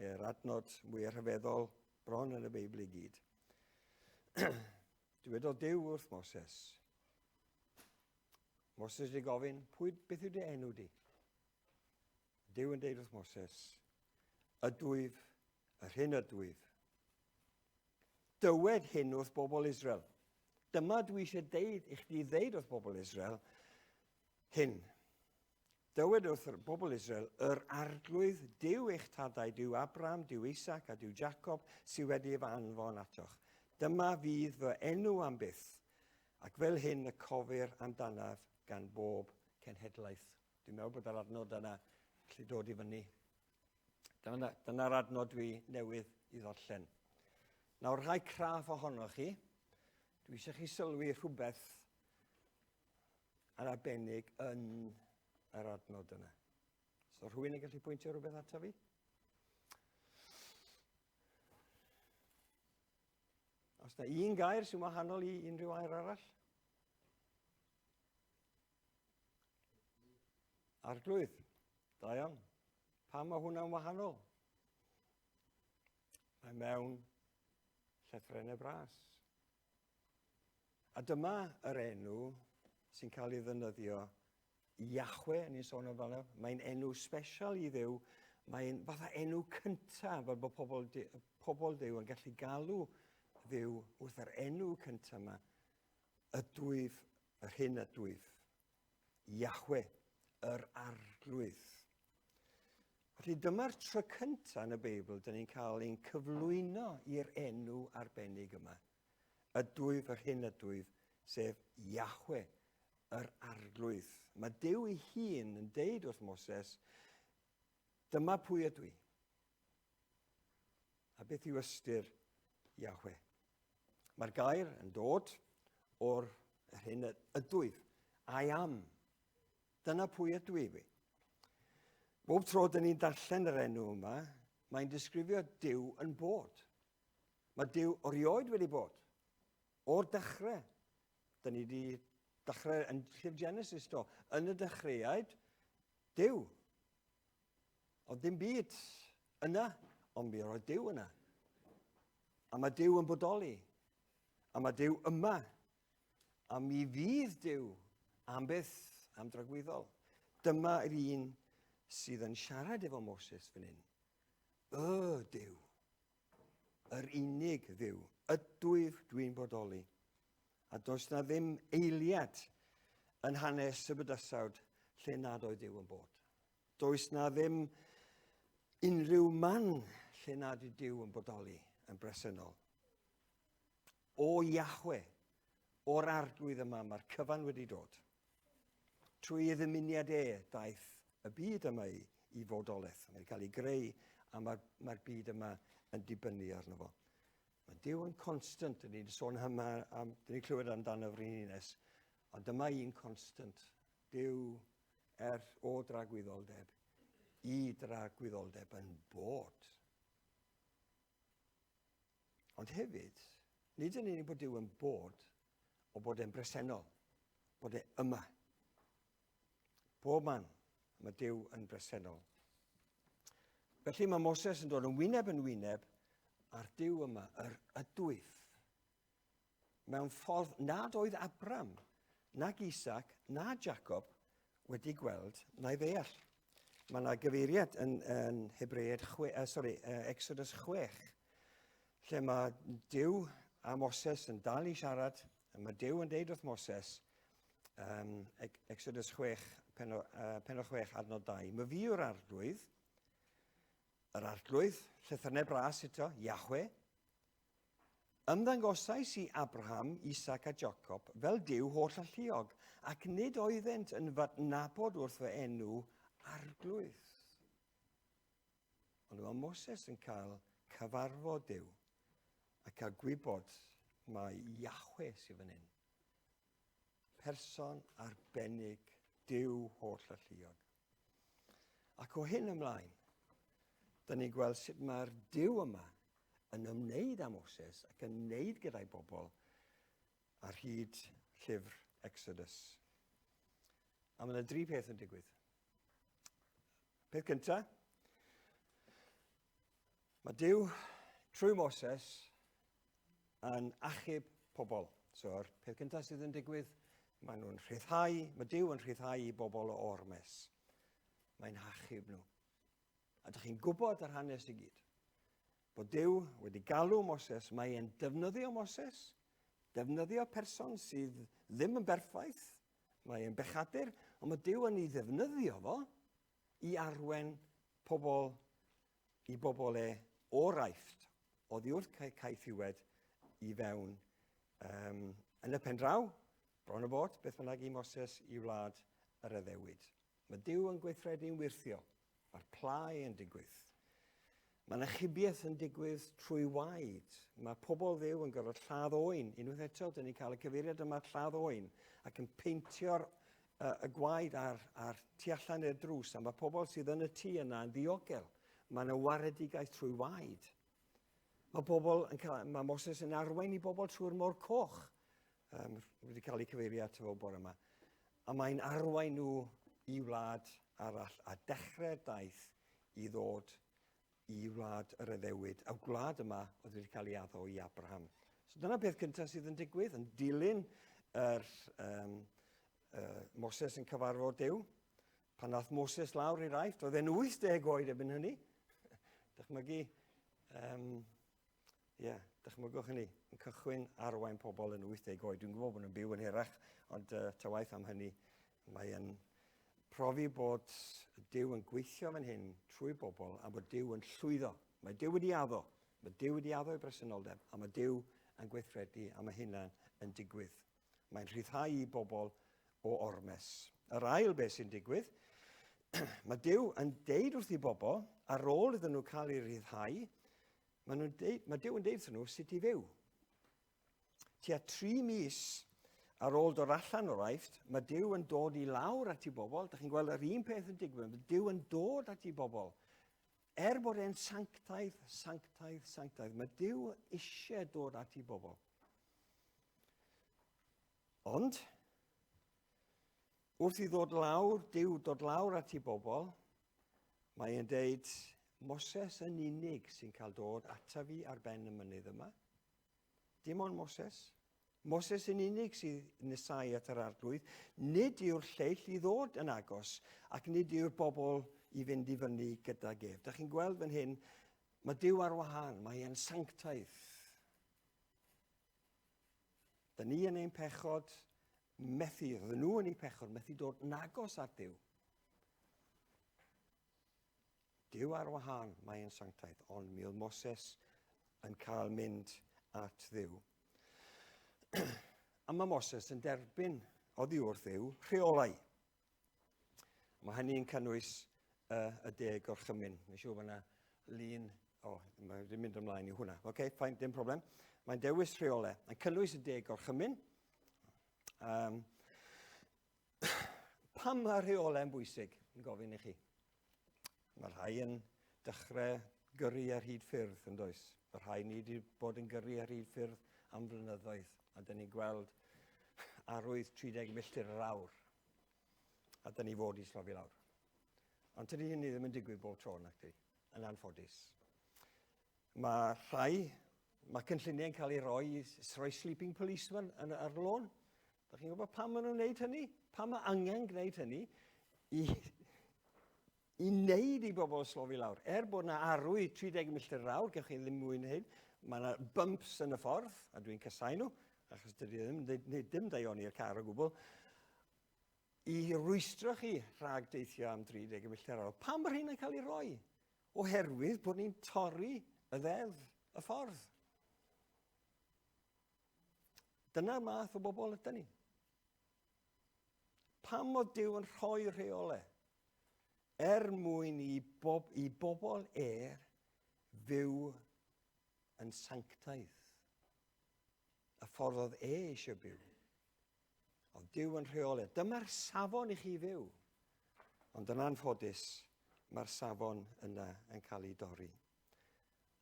neu'r adnod mwyaf rhyfeddol bron yn y Beibl i gyd. Dywedodd Duw wrth Moses. Moses wedi gofyn, pwy, beth yw dy enw di? Duw yn deud wrth Moses, ydwyf, yr hyn ydwyf. Dywed hyn wrth bobl Israel. Dyma dwi eisiau deud i chdi ddeud wrth bobl Israel hyn. Dywed wrth bobl Israel, yr arglwydd, Duw eich tadau, Duw Abraham, Duw Isaac a Duw Jacob, sydd wedi fy anfon atoch. Dyma fydd fy enw am byth, ac fel hyn y cofir amdanaf gan bob cenhedlaeth. Dwi'n meddwl bod yr adnod yna gallu dod i fyny. Dyna'r dyna adnod dwi newydd i ddarllen. Nawr, rhai craff ohonoch chi, dwi eisiau chi sylwi rhywbeth yn arbennig yn yr adnod yna. So rhywun yn gallu pwyntio rhywbeth ato fi? Os na un gair sy'n wahanol i unrhyw air arall? Arglwydd. Da iawn. Pam mae hwnna'n wahanol? Mae mewn llythrennau bras. A dyma yr enw sy'n cael ei ddynyddio Yahweh, ni'n sôn amdano. Mae'n enw special i Dduw. Mae'n fatha enw cyntaf, fel bod pobl, pobl Dduw yn gallu galw Dduw wrth yr enw cyntaf yma. Ydwyf, yr hyn ydwyf. Yahweh, yr arglwydd. Felly dyma'r tro cyntaf yn y Beibl dyn ni'n cael ein cyflwyno i'r enw arbennig yma. Ydwyf yr hyn ydwyf, sef Yahweh, yr arglwydd. Mae Duw ei hun yn deud wrth Moses, dyma pwy ydw i. A beth yw ystyr Yahweh? Mae'r gair yn dod o'r hyn ydwyf, I am. Dyna pwy ydw i fi. Bob tro dyn ni'n darllen yr enw yma, mae'n disgrifio Duw yn bod. Mae Duw orioed wedi bod. O'r dechrau. Dyn ni wedi dechrau yn llyfr Genesis do. Yn y dechreuaid, Duw. Oedd dim byd yna, ond mi roedd Duw yna. A mae Duw yn bodoli. A mae Duw yma. A mi fydd Duw am byth, am dragwyddol. Dyma yr un sydd yn siarad efo Moses fan hyn. Y Duw. Yr unig Dduw. Ydwyf dwi'n bodoli. A does na ddim eiliad yn hanes y bydysawd lle nad oedd Duw yn bod. Does na ddim unrhyw man lle nad yw Duw yn bodoli yn bresennol. O Yahweh, o'r arglwydd yma, mae'r cyfan wedi dod. Trwy ei ddymuniad e, daeth y byd yma i, i fodolaeth. Mae'n cael ei greu a mae'r mae byd yma yn dibynnu arno fo. Mae Duw yn constant, dyn ni wedi sôn yma, am, dyn ni'n clywed amdano fy nes, ond dyma un constant. Duw er o dragwyddoldeb i dragwyddoldeb yn bod. Ond hefyd, nid yn unig bod Duw yn bod, o bod e'n bresennol, bod e yma. Bob man, mae Duw yn bresennol. Felly mae Moses yn dod yn wyneb yn wyneb â'r Duw yma, yr ydwyf, mewn ffordd nad oedd Abram, nag Isaac, na Jacob wedi gweld na'i ddeall. Mae yna gyfeiriad yn, yn Hebreaid chwe, sorry, Exodus 6, lle mae Duw a Moses yn dal i siarad, a mae Duw yn deud wrth Moses, um, Exodus 6, peno, peno 6, adnod 2, Mae fi yw'r arglwydd, yr arglwydd, llythyrnau bras eto, Yahweh, Ymddangosais i Abraham, Isaac a Jacob fel Duw holl alluog, ac nid oeddent yn fy nabod wrth fy enw arglwydd. Ond mae Moses yn cael cyfarfod Duw ac cael gwybod mai Yahweh sydd fan hyn. Person arbennig, Duw holl alluog. Ac o hyn ymlaen, da ni'n gweld sut mae'r Duw yma yn ymwneud â Moses ac yn ymwneud gyda'i bobl ar hyd llyfr Exodus. A mae yna dri peth yn digwydd. Peth gyntaf, mae Duw trwy Moses yn achub pobl. So'r peth gyntaf sydd yn digwydd, maen nhw'n rhyddhau, mae Duw yn rhyddhau i bobl o ormes. Mae'n hachub nhw. A dych chi'n gwybod yr hanes i gyd. Bod Duw wedi galw Moses, mae e'n defnyddio Moses, defnyddio person sydd ddim yn berffaith, mae e'n bechadur, ond mae Duw yn ei ddefnyddio fo i arwen pobl i bobl e o'r Aifft, oddi wrth caethiwed i fewn um, yn y pen draw, bron o bod, beth bynnag i Moses i wlad yr addewid. Mae Duw yn gweithredu'n wyrthiol. Mae'r plau yn digwydd. Mae'n achubiaeth yn digwydd trwy waed. Mae pobl Dduw yn gorfod lladd oen. Unwaith eto, dyn ni'n cael y cyfeiriad yma lladd oen ac yn peintio'r y gwaed ar, ar tu allan i'r drws, a mae pobl sydd yn y tŷ yna yn ddiogel. Mae yna waredigaeth trwy waed. Mae pobl yn cael, mae Moses yn arwain i bobl trwy'r môr coch. Um, wedi cael ei cyfeirio ato fo bore yma. A mae'n arwain nhw i wlad arall a dechrau'r daith i ddod i wlad yr addewid, a gwlad yma oedd wedi cael ei addo i Abraham. So dyna beth cyntaf sydd yn digwydd, yn dilyn yr, um, uh, Moses yn cyfarfod Duw. Pan nath Moses lawr i'r Aifft, oedd e'n 80 oed erbyn hynny. Dychmygu, um, yeah, dychmygwch hynny, yn cychwyn arwain pobl yn 80 oed. Dwi'n gwybod bod nhw'n byw yn hirach, ond uh, ta waith am hynny, mae'n profi bod Duw yn gweithio fan hyn trwy bobl a bod Duw yn llwyddo. Mae Duw wedi addo. Mae Duw wedi addo ei bresenoldeb a mae Duw yn gweithredu a mae hynna yn digwydd. Mae'n rhyddhau i bobl o ormes. Yr ail beth sy'n digwydd, mae Duw yn deud wrth i bobl, ar ôl iddyn nhw cael eu rhyddhau, mae, nhw'n deud, mae Duw yn deud wrthyn nhw sut i fyw. Tua tri mis ar ôl dod allan o'r Aifft, mae Duw yn dod i lawr at i bobl. Dych chi'n gweld yr un peth yn digwydd. Mae Duw yn dod at i bobl. Er bod e'n sanctaidd, sanctaidd, sanctaidd, mae Duw eisiau dod at i bobl. Ond, wrth i ddod lawr, Duw dod lawr at i bobl, mae e'n deud, Moses yn unig sy'n cael dod ata fi ar ben y mynydd yma. Dim ond Moses. Moses yn unig sydd nesau at yr arglwydd. Nid yw'r lleill i ddod yn agos ac nid yw'r bobl i fynd i fyny gydag ef. Da chi'n gweld fan hyn, mae Duw ar wahân, mae e'n sanctaidd. Da ni yn ein pechod methu, roedden nhw yn eu pechod, methu dod yn agos at Dduw. Duw ar wahân, mae e'n sanctaidd, ond mi oedd Moses yn cael mynd at Dduw. A mae Moses yn derbyn oddi wrth Dduw rheolau. Mae hynny'n cynnwys y, y deg gorchymyn. Mae'n siŵr bod yna lun O, oh, mae wedi mynd ymlaen i hwnna. Oce, okay, fine, dim problem. Mae'n dewis rheolau. Mae'n cynnwys y deg gorchymyn. Um, pam mae rheolau yn bwysig, yn gofyn i chi? Mae rhai yn dechrau gyrru ar hyd ffyrdd, yn does? Mae rhai ni wedi bod yn gyrru ar hyd ffyrdd am flynyddoedd, a dyn ni'n gweld arwydd 30 milltir yr awr, a dyn ni fod i slofi lawr. Ond tydi hynny ddim yn digwydd bob tro, nac di, yn anffodus. Mae rhai, mae cynlluniau'n cael ei roi i roi sleeping policeman yn, ar lôn. Da chi'n gwybod pam maen nhw'n gwneud hynny? Pam mae angen gwneud hynny? I, i wneud i bobl slofi lawr. Er bod yna arwy 30 milltir yr awr, gewch chi ddim mwy na hyn, mae yna bumps yn y ffordd, a dwi'n casau nhw, achos dydy ddim, nid dim daioni i'r car o gwbl i rwystro chi rhag deithio am 30 milltir awr. Pam bod rheina'n cael ei roi? Oherwydd bod ni'n torri y ddeddf, y ffordd. Dyna'r math o bobl ydyn ni. Pam oedd Duw yn rhoi rheolau? Er mwyn i, bob, i bobl er fyw yn sanctaidd. Y ffordd oedd e eisiau byw. Oedd Duw yn rheoli. Dyma'r safon i chi fyw. Ond yn anffodus, mae'r safon yna yn cael ei dorri.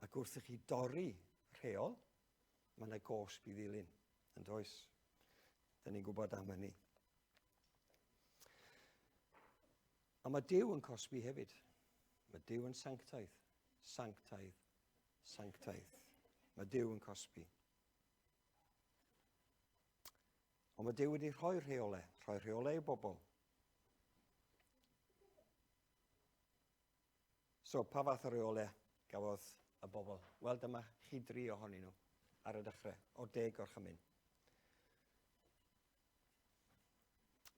Ac wrth i chi dorri rheol, mae yna gosb i ddilyn, yn does? Dyna ni'n gwybod am hynny. A mae Duw yn cosbi hefyd. Mae Duw yn sanctaidd, sanctaidd, sanctaidd. Mae Duw yn cosbi. Ond mae Duw wedi rhoi rheolau, rhoi rheolau i bobl. So, pa fath o reolau gafodd y bobl? Wel, dyma chi dri ohonyn nhw ar y dechrau, o deg gorchymyn.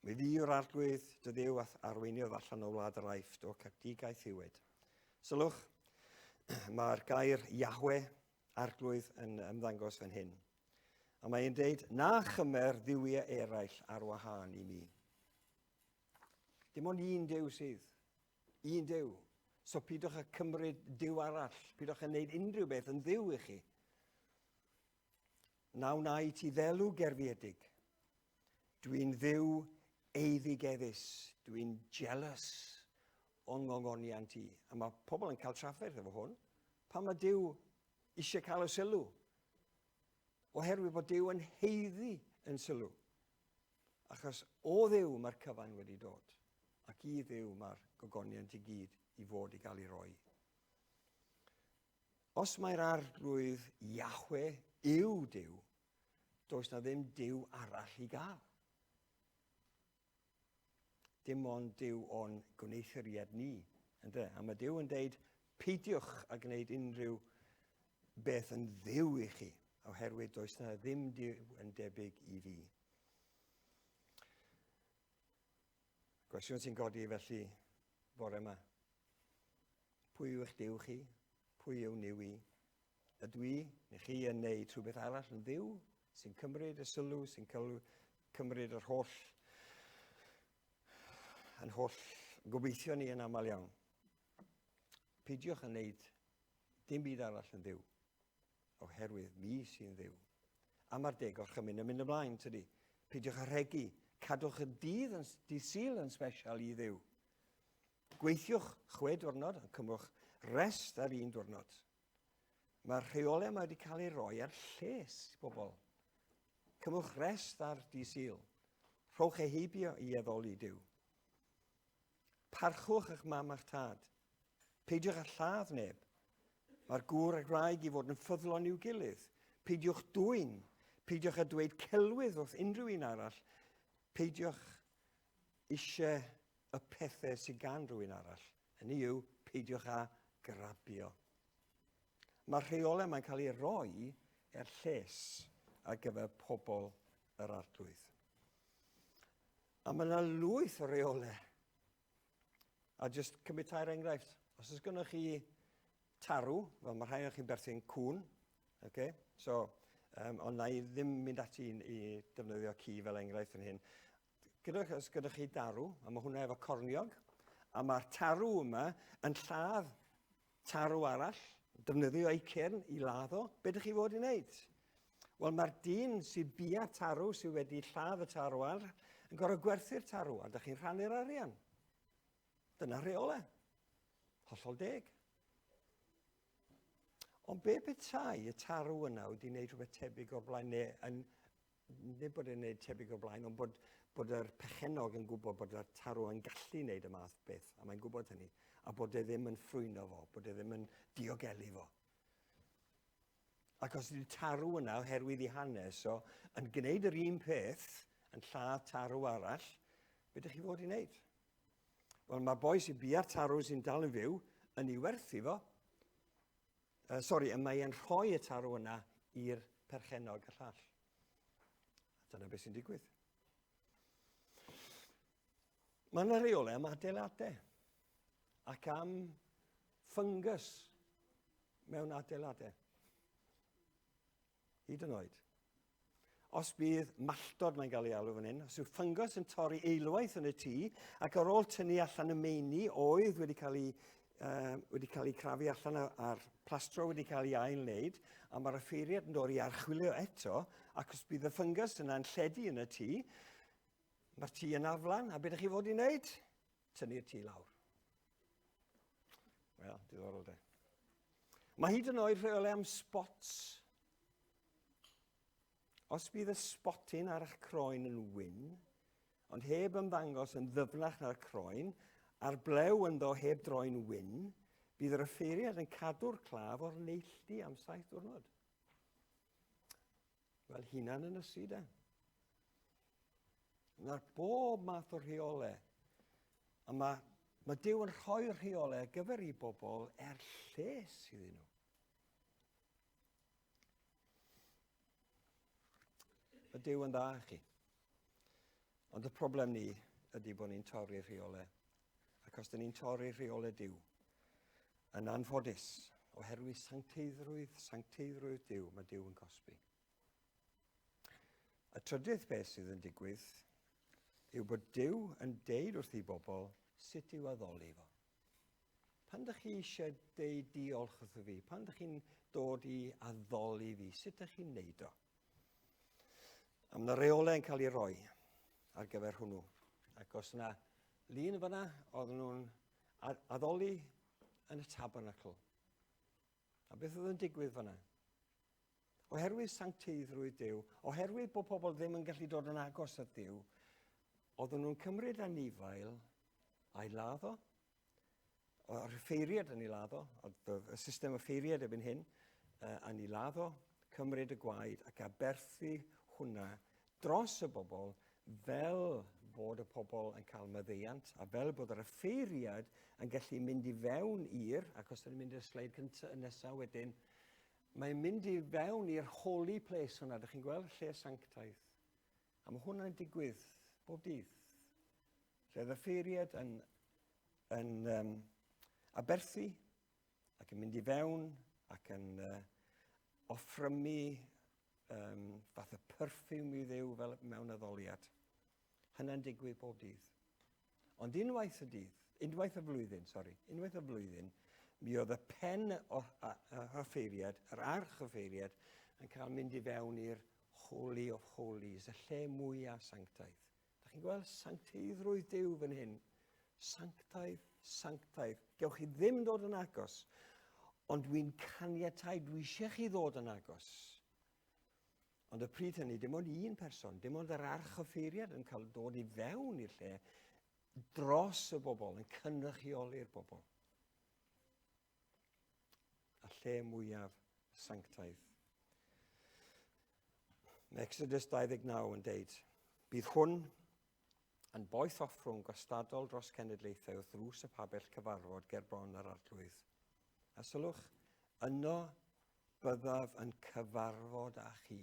Mi fi yw'r arglwydd dy ddiw a'th arweiniodd allan o wlad yr Aifft o captigaeth hiwed. Sylwch, mae'r gair Yahweh, arglwydd, yn ymddangos fan hyn. A mae'n deud, na chymer ddiwiau eraill ar wahân i mi. Dim ond un Duw sydd. Un Duw. So pidwch â cymryd Duw arall. Pidwch â wneud unrhyw beth yn ddiw i chi. Na wna i ti ddelw gerfiedig. Dwi'n ddiw eiddigeddus. Dwi'n jealous o'n ngongoniant i. A mae pobl yn cael trafferth efo hwn. Pam mae Duw eisiau cael y sylw? Oherwydd bod Duw yn heiddi yn sylw. Achos o Dduw mae'r cyfan wedi dod. Ac i Dduw mae'r gogoniant i gyd i fod i gael ei roi. Os mae'r arglwydd Yahweh yw Duw, does na ddim Duw arall i gael. Dim ond Duw o'n gwneuthuriad ni, ynddo? A mae Duw yn deud, peidiwch a gwneud unrhyw beth yn ddiw i chi, oherwydd does na ddim Duw yn debyg i fi. Gwestiwn sy'n godi felly bore yma. Pwy yw eich Duw chi? Pwy yw Nuw i? Ydw i neu chi yn neud rhywbeth arall yn ddiw sy'n cymryd y sylw, sy'n cymryd yr holl yn holl gobeithio ni yn aml iawn. Peidiwch yn neud dim byd arall yn ddiw, oherwydd mi sy'n ddiw. A mae'r deg orchymyn yn mynd ymlaen, tydi? Peidiwch â rhegi, cadwch y dydd, yn, dydd Sul yn special i ddiw. Gweithiwch chwe diwrnod a cymrwch rest ar un diwrnod. Mae'r rheolau yma wedi cael ei roi ar lles bobl. Cymrwch rest ar di Sul. Rhowch ei heibio i addoli Duw. Parchwch eich mam a'ch tad. Peidiwch â lladd neb. Mae'r gŵr a'r gwraig i fod yn ffyddlon i'w gilydd. Peidiwch dwyn. Peidiwch â dweud celwydd wrth unrhyw un arall. Peidiwch eisiau y pethau sydd gan rhywun arall. Hynny yw, peidiwch â grabio. Mae'r rheolau mae'n cael ei roi er lles ar gyfer pobl yr arglwydd. A mae yna lwyth o reolau. A jyst cymryd tair enghraifft. Os oes gennych chi tarw, fel mae rhai o'ch chi'n berthyn cwn, okay? So, ond na i ddim mynd ati i, i defnyddio ci fel enghraifft yn hyn. Gyda, os gyda chi darw, a mae hwnna efo corniog, a mae'r tarw yma yn lladd tarw arall, defnyddio eu cyrn i ladd o. Be ydych chi fod i wneud? Wel, mae'r dyn sydd bia tarw, sydd wedi lladd y tarw ar, yn gorfod gwerthu'r tarw, a ydych chi'n rhannu'r arian. Dyna rheolau. Hollol deg. Ond be petai y tarw yna wedi gwneud rhywbeth tebyg o'r blaen, neu yn, nid bod e'n gwneud tebyg o'r blaen, ond bod, bod yr pechenog yn gwybod bod y tarw yn gallu gwneud y math beth, a mae'n gwybod hynny, a bod e ddim yn ffrwyno fo, bod e ddim yn diogelu fo. Ac os ydy'r tarw yna, oherwydd i hanes o, yn gwneud yr un peth, yn lladd tarw arall, be ydych chi fod i wneud? Wel, mae'r boi sy'n bia'r tarw sy'n dal yn fyw yn ei werthu fo. Sori, mae e'n rhoi y tarw yna i'r perchennog y llall. A dyna beth sy'n digwydd. Mae yna reolau am adeiladau ac am fungus mewn adeiladau. Hyd yn oed. Os bydd malltod, mae'n cael ei alw fan hyn, os yw ffyngos yn torri eilwaith yn y tŷ, ac ar ôl tynnu allan y meini oedd wedi cael ei, wedi cael ei crafu allan a'r plastro wedi cael ei ail wneud, a mae'r offeiriad yn dod i archwilio eto, ac os bydd y ffyngus yna'n lledu yn y tŷ, mae'r tŷ yn aflan, a beth ydych chi fod i wneud? Tynnu'r tŷ lawr. Wel, diddorol de. Mae hyd yn oed rheolau am spots. Os bydd y spotyn ar eich croen yn wyn, ond heb ymddangos yn ddyfnach na'r croen, a'r blew ynddo heb droi'n wyn, bydd yr offeiriad yn cadw'r claf o'r neilltu am saith diwrnod. Wel, hunan yn ysu, de. Mae'r bob math o rheolau. A mae, mae Duw yn rhoi rheolau ar gyfer i bobl er lles iddyn nhw. Mae Duw yn dda i chi. Ond y problem ni ydy bod ni'n torri rheolau. Ac os dyn ni'n torri rheolau Duw, yn anffodus, oherwydd sancteiddrwydd, sancteiddrwydd Duw, mae Duw yn cosbi. Y trydydd beth sydd yn digwydd yw bod Duw yn deud wrth i bobl sut i'w addoli fo. Pan ydych chi eisiau deud diolch wrtho fi, pan ydych chi'n dod i addoli fi, sut ydych chi'n neud o? A mae yna reolau yn cael ei roi ar gyfer hwnnw. Ac os yna lun fyna, oedden nhw'n addoli yn y tabernacl. A beth oedd yn digwydd fyna? Oherwydd sancteiddrwydd Duw, oherwydd bod pobl ddim yn gallu dod yn agos at Dduw, oedden nhw'n cymryd anifail a'i ladd o, o'r ffeiriad yn ei ladd o, y system o ffeiriad erbyn hyn, yn ei ladd o, cymryd y gwaed ac aberthu hwnna dros y bobl fel bod y pobl yn cael maddeuant a fel bod yr offeiriad yn gallu mynd i fewn i'r, ac os ydyn ni'n mynd i'r sleid cyntaf nesaf wedyn, mae'n mynd i fewn i'r holy place hwnna, ydych chi'n gweld, lle sanctaidd. A mae hwnna'n digwydd bob dydd. Lle oedd y ffeiriad yn, yn um, aberthu ac yn mynd i fewn ac yn offrymu um, fath o perfume i Dduw fel mewn addoliad. Hynna'n digwydd bob dydd. Ond unwaith y dydd, unwaith y flwyddyn, sori, unwaith y flwyddyn, mi oedd y pen o offeiriad, yr arch offeiriad, yn cael mynd i fewn i'r Holy of Holies, y lle mwyaf sanctaidd. Da chi'n gweld sancteiddrwydd Duw fan hyn? Sanctaidd, sanctaidd. Gewch chi ddim dod yn agos, ond dwi'n caniatau, dwi eisiau chi ddod yn agos. Ond y pryd hynny, dim ond un person, dim ond yr archoffeiriad yn cael dod i fewn i'r lle dros y bobl, yn cynrychioli'r bobl. A lle mwyaf sanctaidd. Mae Exodus 29 yn deud, bydd hwn yn boeth offrwm gwastadol dros cenedlaethau wrth ddrws y pabell cyfarfod ger bron yr arglwydd. A sylwch, yno byddaf yn cyfarfod â chi.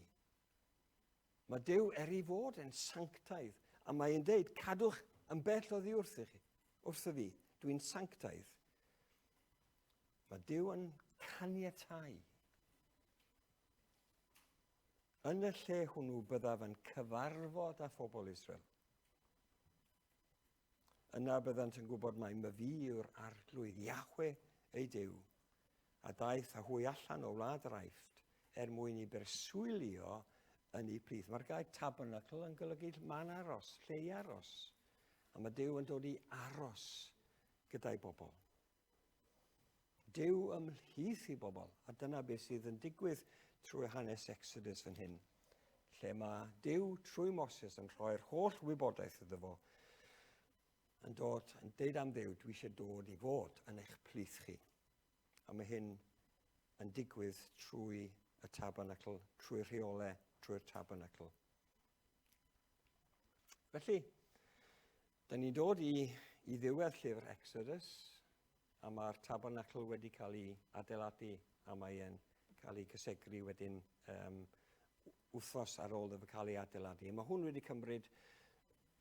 Mae Duw er ei fod yn sanctaidd, a mae'n deud, cadwch yn bell oddi wrthych chi, wrtho fi, dwi'n sanctaidd. Mae Duw yn caniatau. Yn y lle hwnnw byddaf yn cyfarfod â phobl Israel. Yna byddant yn gwybod mai myfi yw'r arglwydd Yahweh ei Duw. a daeth â hwy allan o wlad yr Aifft er mwyn i berswylio yn eu plith. Mae'r gair tabernacl yn golygu man aros, lle i aros. A mae Duw yn dod i aros gyda'i bobl. Duw ymhlith i bobl, a dyna beth sydd yn digwydd trwy hanes Exodus fan hyn, lle mae Duw trwy Moses yn rhoi'r holl wybodaeth iddo fo, yn dod, yn deud am Dduw, dwi eisiau dod i fod yn eich plith chi. A mae hyn yn digwydd trwy y tabernacl, trwy'r rheolau, trwy'r tabernacl. Felly, da ni'n dod i, i ddiwedd llyfr Exodus, a mae'r tabernacl wedi cael ei adeiladu a mae e'n cael ei cysegru wedyn um, wythnos ar ôl iddo cael ei adeiladu. Mae hwn wedi cymryd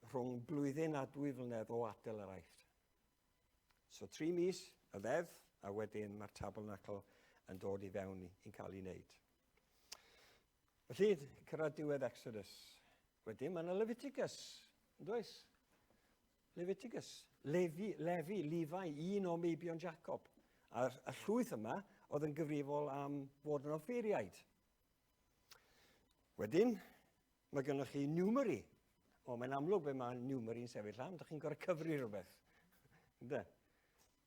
rhwng blwyddyn a dwy flynedd o adael yr Aifft. So tri mis, y ddeddf, a wedyn mae'r tabernacl yn dod i fewn i'n cael ei wneud. Felly, cyrraedd diwedd Exodus. Wedyn mae yna Leviticus, yn does? Leviticus, Lefi, Lefi, Levi, un o meibion Jacob. A'r y llwyth yma oedd yn gyfrifol am fod yn offeiriaid. Wedyn, mae gennych chi numeri. O, mae'n amlwg be mae numeri'n sefyll am. Dych chi'n gorau cyfri rhywbeth. Ynde?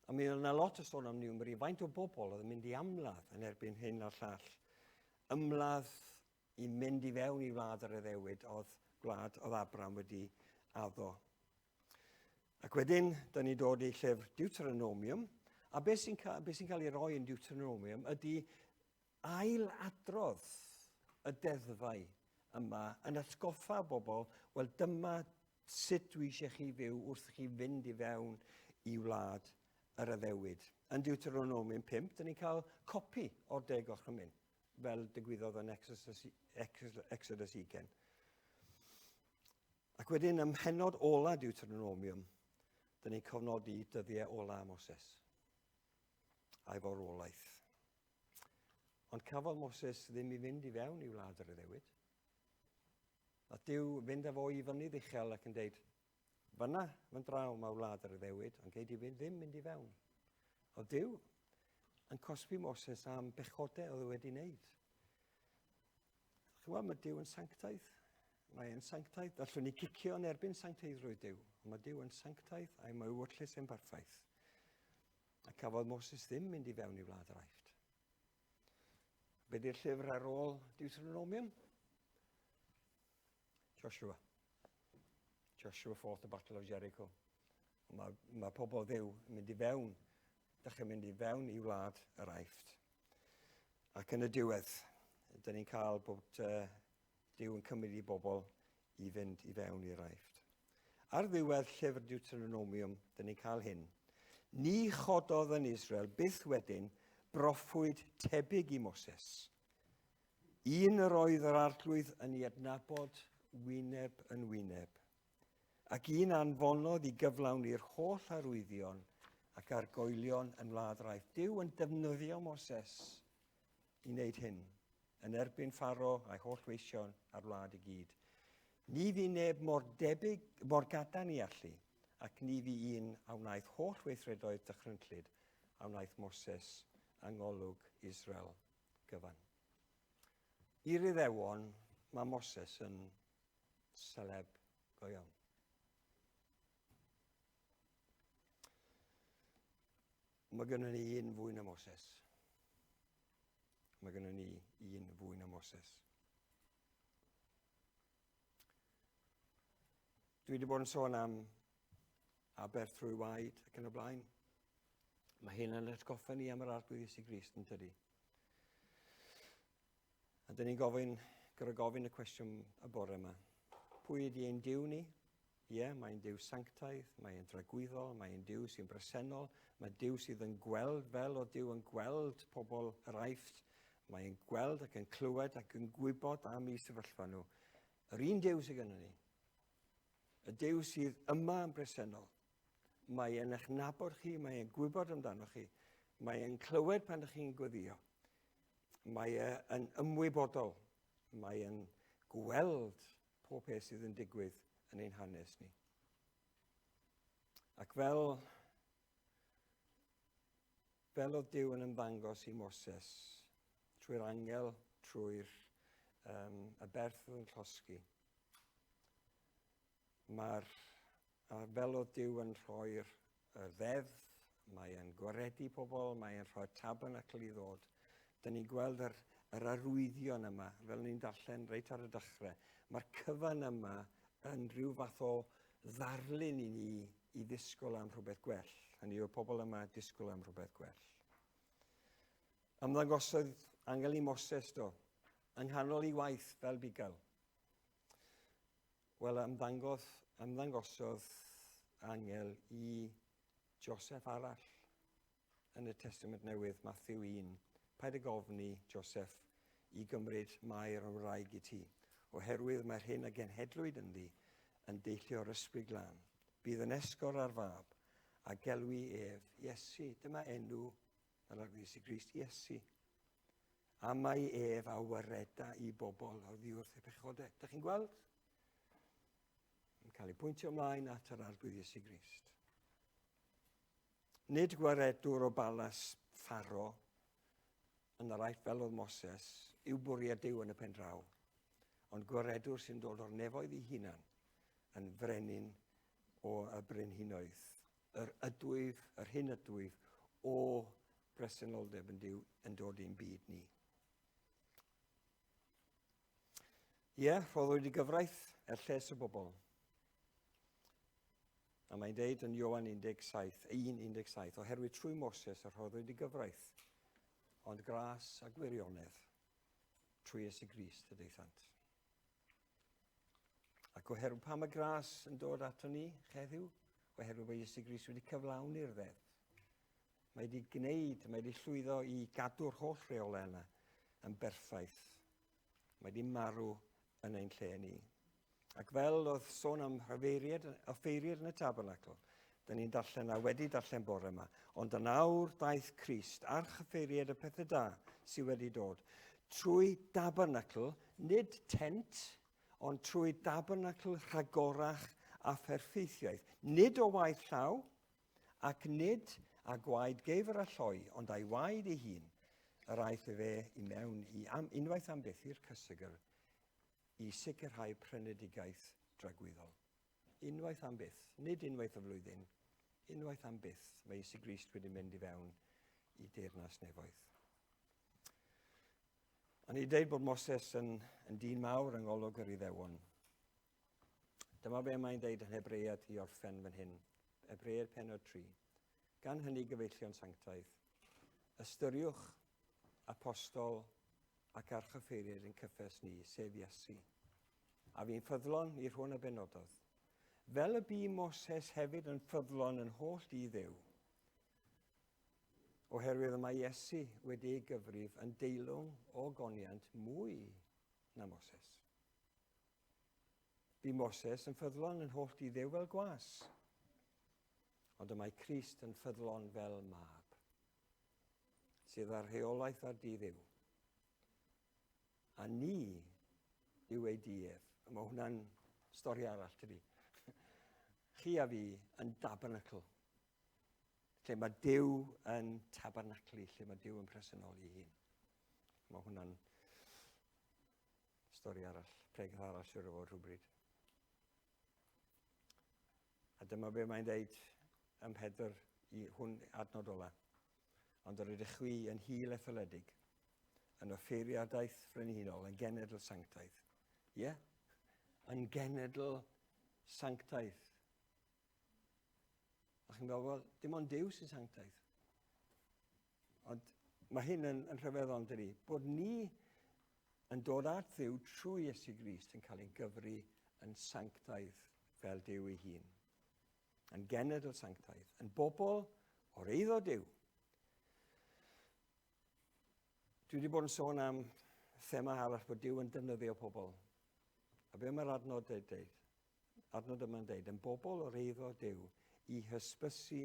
A mi oedd yna lot o sôn am numeri. Faint o bobl oedd yn mynd i amladd yn erbyn hyn a'r llall. Ymladd i mynd i fewn i wlad yr addewid oedd gwlad oedd Abraham wedi addo. Ac wedyn, da ni dod i llyfr Deuteronomium, a beth sy'n ca be sy cael ei roi yn Deuteronomium ydy ail-adrodd y deddfau yma yn atgoffa bobl, wel dyma sut dwi eisiau chi fyw wrth chi fynd i fewn i wlad yr addewid. Yn Deuteronomium 5, dyn ni'n cael copi o'r deg orchymyn, fel digwyddodd yn Exodus, Exodus 20. Ac wedyn ym mhennod ola Deuteronomium, dyn ni'n cofnodi dyddiau ola Moses a'i farwolaeth. Ond cafodd Moses ddim i fynd i fewn i wlad yr addewid. A Duw fynd â fo i fynydd uchel ac yn deud, fyna, fan draw mae wlad yr addewid, ond gei di fynd ddim mynd i fewn. O Duw yn cosbi Moses am bechodau oedd e wedi wneud. Chymod, mae Duw yn sanctaidd. Mae e'n sanctaidd. Allwn ni gicio yn erbyn sancteiddrwydd Duw. Ond mae Duw yn sanctaidd a'i mae wyllys yn berffaith. A cafodd Moses ddim mynd i fewn i wlad yr Aifft. Be di'r llyfr ar ôl Deuteronomium? Joshua. Joshua fought the Battle of Jericho. Mae, mae pobl ddew yn mynd i fewn, dechrau mynd i fewn i wlad yr Aifft. Ac yn y diwedd, dyn ni'n cael bod uh, Duw yn cymryd i bobl i fynd i fewn i'r Aifft. Ar ddiwedd llyfr Deuteronomium, dyn ni'n cael hyn. Ni chododd yn Israel byth wedyn broffwyd tebyg i Moses. Un yr oedd yr arglwydd yn ei adnabod wyneb yn wyneb, ac un anfonodd i gyflawni'r holl arwyddion ac argoelion yn wlad yr Aifft. Duw yn defnyddio Moses i wneud hyn, yn erbyn Pharo a'i holl weision a'r wlad i gyd. Ni fu neb mor debyg, mor gadarn i allu, ac ni fu un a wnaeth holl weithredoedd dychrynllyd a wnaeth Moses yng ngolwg Israel gyfan. I'r Iddewon, mae Moses yn celeb go iawn. Mae gennym ni un fwy na Moses. Mae gennym ni un fwy na Moses. Dwi wedi bod yn sôn am aberth trwy waed ac yn y blaen. Mae hyn yn atgoffa ni am yr Arglwydd Iesu Grist yn tydi. A dyn ni'n gofyn, gyda gofyn y cwestiwn y bore yma. Pwy ydy ein Duw ni? Ie, yeah, mae'n Duw sanctaidd, mae'n dragwyddol, mae'n Duw sy'n bresennol, mae Duw sydd yn gweld fel o Duw yn gweld pobl yr Aifft, mae'n gweld ac yn clywed ac yn gwybod am eu sefyllfa nhw. Yr un Duw sydd gennym ni. Y Duw sydd yma yn bresennol. Mae e'n eich nabod chi, mae e'n gwybod amdano chi, mae e'n clywed pan ydych chi'n gweddio. Mae e yn ymwybodol, mae e'n gweld pob peth sydd yn digwydd yn ein hanes ni. Ac fel Fel oedd Duw yn ymddangos i Moses, trwy'r angel, trwy'r um, y berth oedd yn llosgi. Mae'r, a fel oedd Duw yn rhoi'r y ddeddf, mae e'n gwaredu pobl, mae e'n rhoi'r tabernacl i ddod. Dyn ni'n gweld yr, yr arwyddion yma, fel ni'n darllen reit ar y dechrau. Mae'r cyfan yma yn rhyw fath o ddarlun i ni i ddisgwyl am rhywbeth gwell. Hynny yw'r pobl yma disgwyl am rhywbeth gwell. Ymddangosodd angel i Moses do, yng nghanol ei waith fel bugail. Wel, ymddangodd, ymddangosodd angel i Joseph arall yn y Testament Newydd, Matthew 1. Paid ag ofni, Joseph, i gymryd Mair yn wraig i ti, oherwydd mae'r hyn a genhedlwyd ynddi yn deillio o'r Ysbryd Glân. Bydd yn esgor ar fab, a gelwi ef Iesu. Dyma enw yr Arglwydd Iesu Grist, Iesu. A mae ef a wareda i bobl oddi wrth eu pechodau. Dych chi'n gweld? Yn cael ei pwyntio ymlaen at yr Arglwydd Iesu Grist. Nid gwaredwr o balas Pharo yn yr aeth fel oedd Moses yw bwriad Duw yn y pen draw, ond gwaredwr sy'n dod o'r nefoedd ei hunan yn frenin o y brenhinoedd. Yr ydwyf, yr hyn ydwyf o bresenoldeb yn Duw yn dod i'n byd ni. Ie, yeah, rhoddwyd y gyfraith er lles y bobl. A mae'n deud yn Ioan 17, 1:17, oherwydd trwy Moses y rhoddwyd y gyfraith, ond gras a gwirionedd trwy Iesu Grist y daethant. Ac oherwydd pam y gras yn dod ato ni heddiw? Oherwydd bod Iesu Grist wedi cyflawni'r ddeddf. Mae wedi gwneud, mae wedi llwyddo i gadw'r holl reolau yna yn berffaith. Mae wedi marw yn ein lle ni. Ac fel oedd sôn am rhyfeiriad, offeiriad yn y tabernacl, dyn ni'n darllen a wedi darllen bore yma, ond yn awr daeth Crist, archoffeiriad y pethau da sydd wedi dod, trwy dabernacl, nid tent, ond trwy dabernacl rhagorach a pherffeithiaeth, nid o waith llaw, ac nid â gwaed geifr a lloi, ond â'i waed ei hun, yr aeth efe i mewn i am, unwaith am byth i'r cysegr i sicrhau prynedigaeth dragwyddol. Unwaith am byth, nid unwaith y flwyddyn, unwaith am byth, mae Iesu Grist wedi mynd i fewn i deyrnas nefoedd. A ni dweud bod Moses yn, yn dyn mawr yng ngolwg yr Iddewon. Dyma be mae'n dweud yn Hebread i orffen fan hyn. Hebread penod 3. Gan hynny gyfeillion sanctaidd, ystyriwch apostol ac archoffeiriad yn cyffes ni, sef Iesu. A fi'n ffyddlon i'r hwn a benododd. Fel y bu Moses hefyd yn ffyddlon yn holl dŷ Dduw, oherwydd y mae Iesu wedi ei gyfrif yn deilwng o goniant mwy na Moses. Bu Moses yn ffyddlon yn holl dŷ Dduw fel gwas, ond y mae Crist yn ffyddlon fel mab, sydd â rheolaeth ar dŷ Dduw. A ni yw ei duedd. Mae hwnna'n stori arall, tydi? Chi a fi yn dabernacl. Lle mae Duw yn tabernaclu, lle mae Duw yn presenoli hun. Mae hwnna'n stori arall, pregeth arall siwr o fod rhywbryd. A dyma be mae'n deud ym Mhedr i hwn adnod ola. Ond yr ydych chwi yn hil etholedig, yn offeiriadaeth frenhinol, yn genedl sanctaidd. Ie? Yeah? Yn genedl sanctaidd. A chi'n meddwl, wel, dim ond Duw sy'n sanctaidd. Ond mae hyn yn, yn rhyfeddol, dydy, bod ni yn dod at Dduw trwy Iesu Grist yn cael ein gyfri yn sanctaidd fel Duw ei hun. Yn genedl sanctaidd, yn bobl o'r eiddo Duw. Dwi wedi bod yn sôn am thema arall bod Duw yn defnyddio pobl. A be mae'r adnod dweud? Deud? Adnod yma'n deud, yn bobl o'r eiddo Duw i hysbysu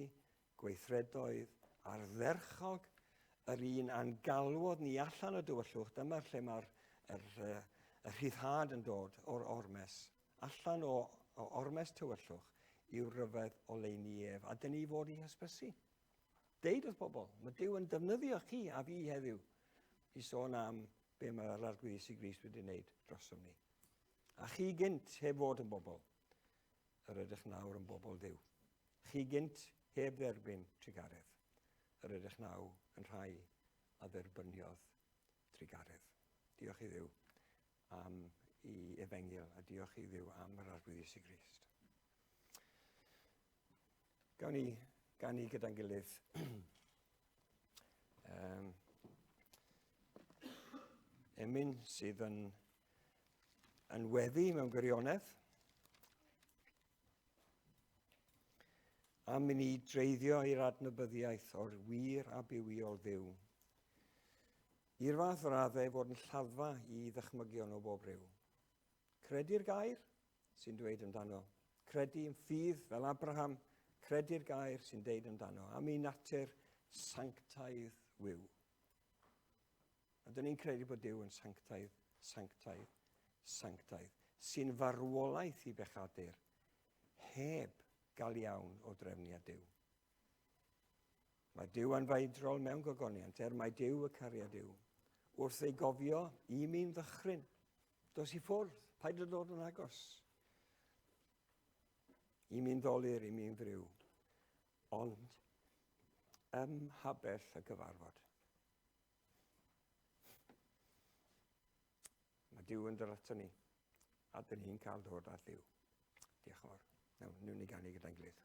gweithredoedd ardderchog yr un a'n galwodd ni allan o dywyllwch, dyma'r lle mae'r yr, y, y rhyddhad yn dod o'r ormes, allan o, o ormes tywyllwch i'w ryfedd oleuni ef, a dyn ni fod i hysbysu. Deud wrth bobl, mae Duw yn defnyddio chi a fi heddiw i sôn am be mae'r Arglwydd Iesu Grist wedi wneud drosom ni. A chi gynt heb fod yn bobl, yr ydych nawr yn bobl Dduw. Chi gynt heb dderbyn trugaredd, yr ydych nawr yn rhai a dderbyniodd trugaredd. Diolch i Dduw am i efengyl a diolch i Dduw am yr Arglwydd Iesu Grist. Gawn ni ganu gyda'n gilydd. um, emyn sydd yn, yn weddi mewn gwirionedd. Am i ni dreiddio i'r adnabyddiaeth o'r wir a bywiol Dduw. I'r fath raddau fod yn lladdfa i ddychmygion o bob rhyw. Credu'r gair sy'n dweud amdano. Credu yn ffydd fel Abraham, credu'r gair sy'n deud amdano, am ei natur sanctaidd wiw. A dyn ni'n credu bod Duw yn sanctaidd, sanctaidd, sanctaidd, sy'n farwolaeth i bechadur, heb gael iawn o drefniad Duw. Mae Duw anfaedrol mewn gogoniant, er mae Duw y cariad yw. Wrth ei gofio, i mi'n ddychryn. Dos i ffwrdd, paid â dod yn agos. I mi'n ddolur, i mi'n friw. Ond ym mhabell y gyfarfod. Mae Duw yn dod ato ni, a dyn ni'n cael dod at Dduw. Diolch yn fawr. Nawr, niwn ni ganu gyda'n gilydd.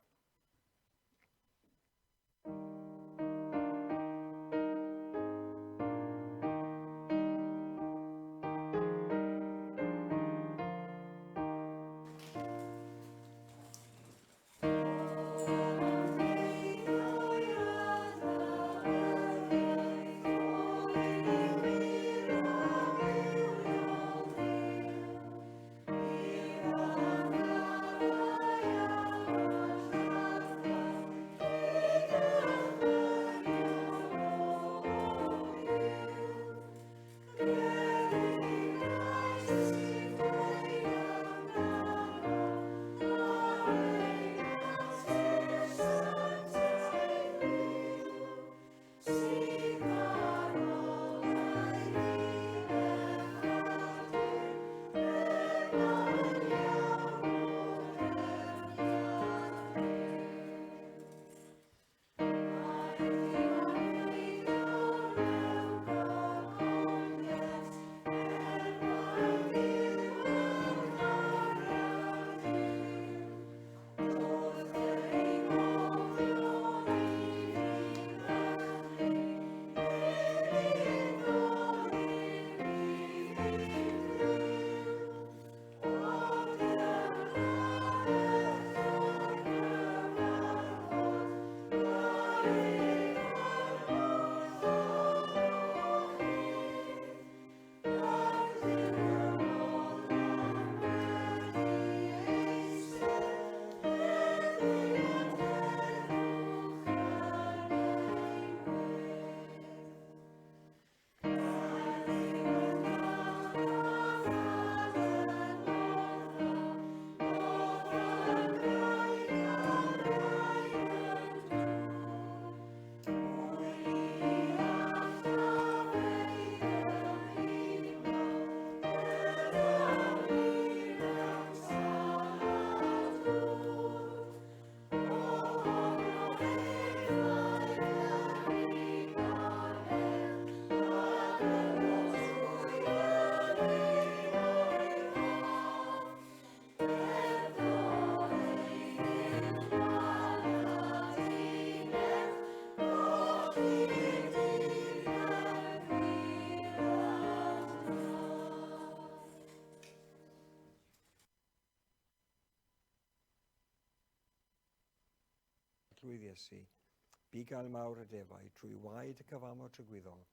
Arglwydd Iesu, bugail mawr y defaid trwy waed y cyfamod tragwyddol,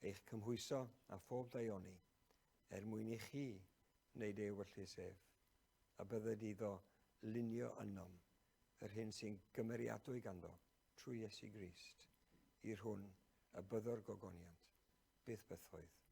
eich cymhwyso a phob daioni, er mwyn i chi wneud ei ewyllys ef, a bydded iddo lunio ynom yr hyn sy'n gymeriadwy ganddo trwy Iesu Grist, i'r hwn y byddo'r gogoniant byth bythoedd.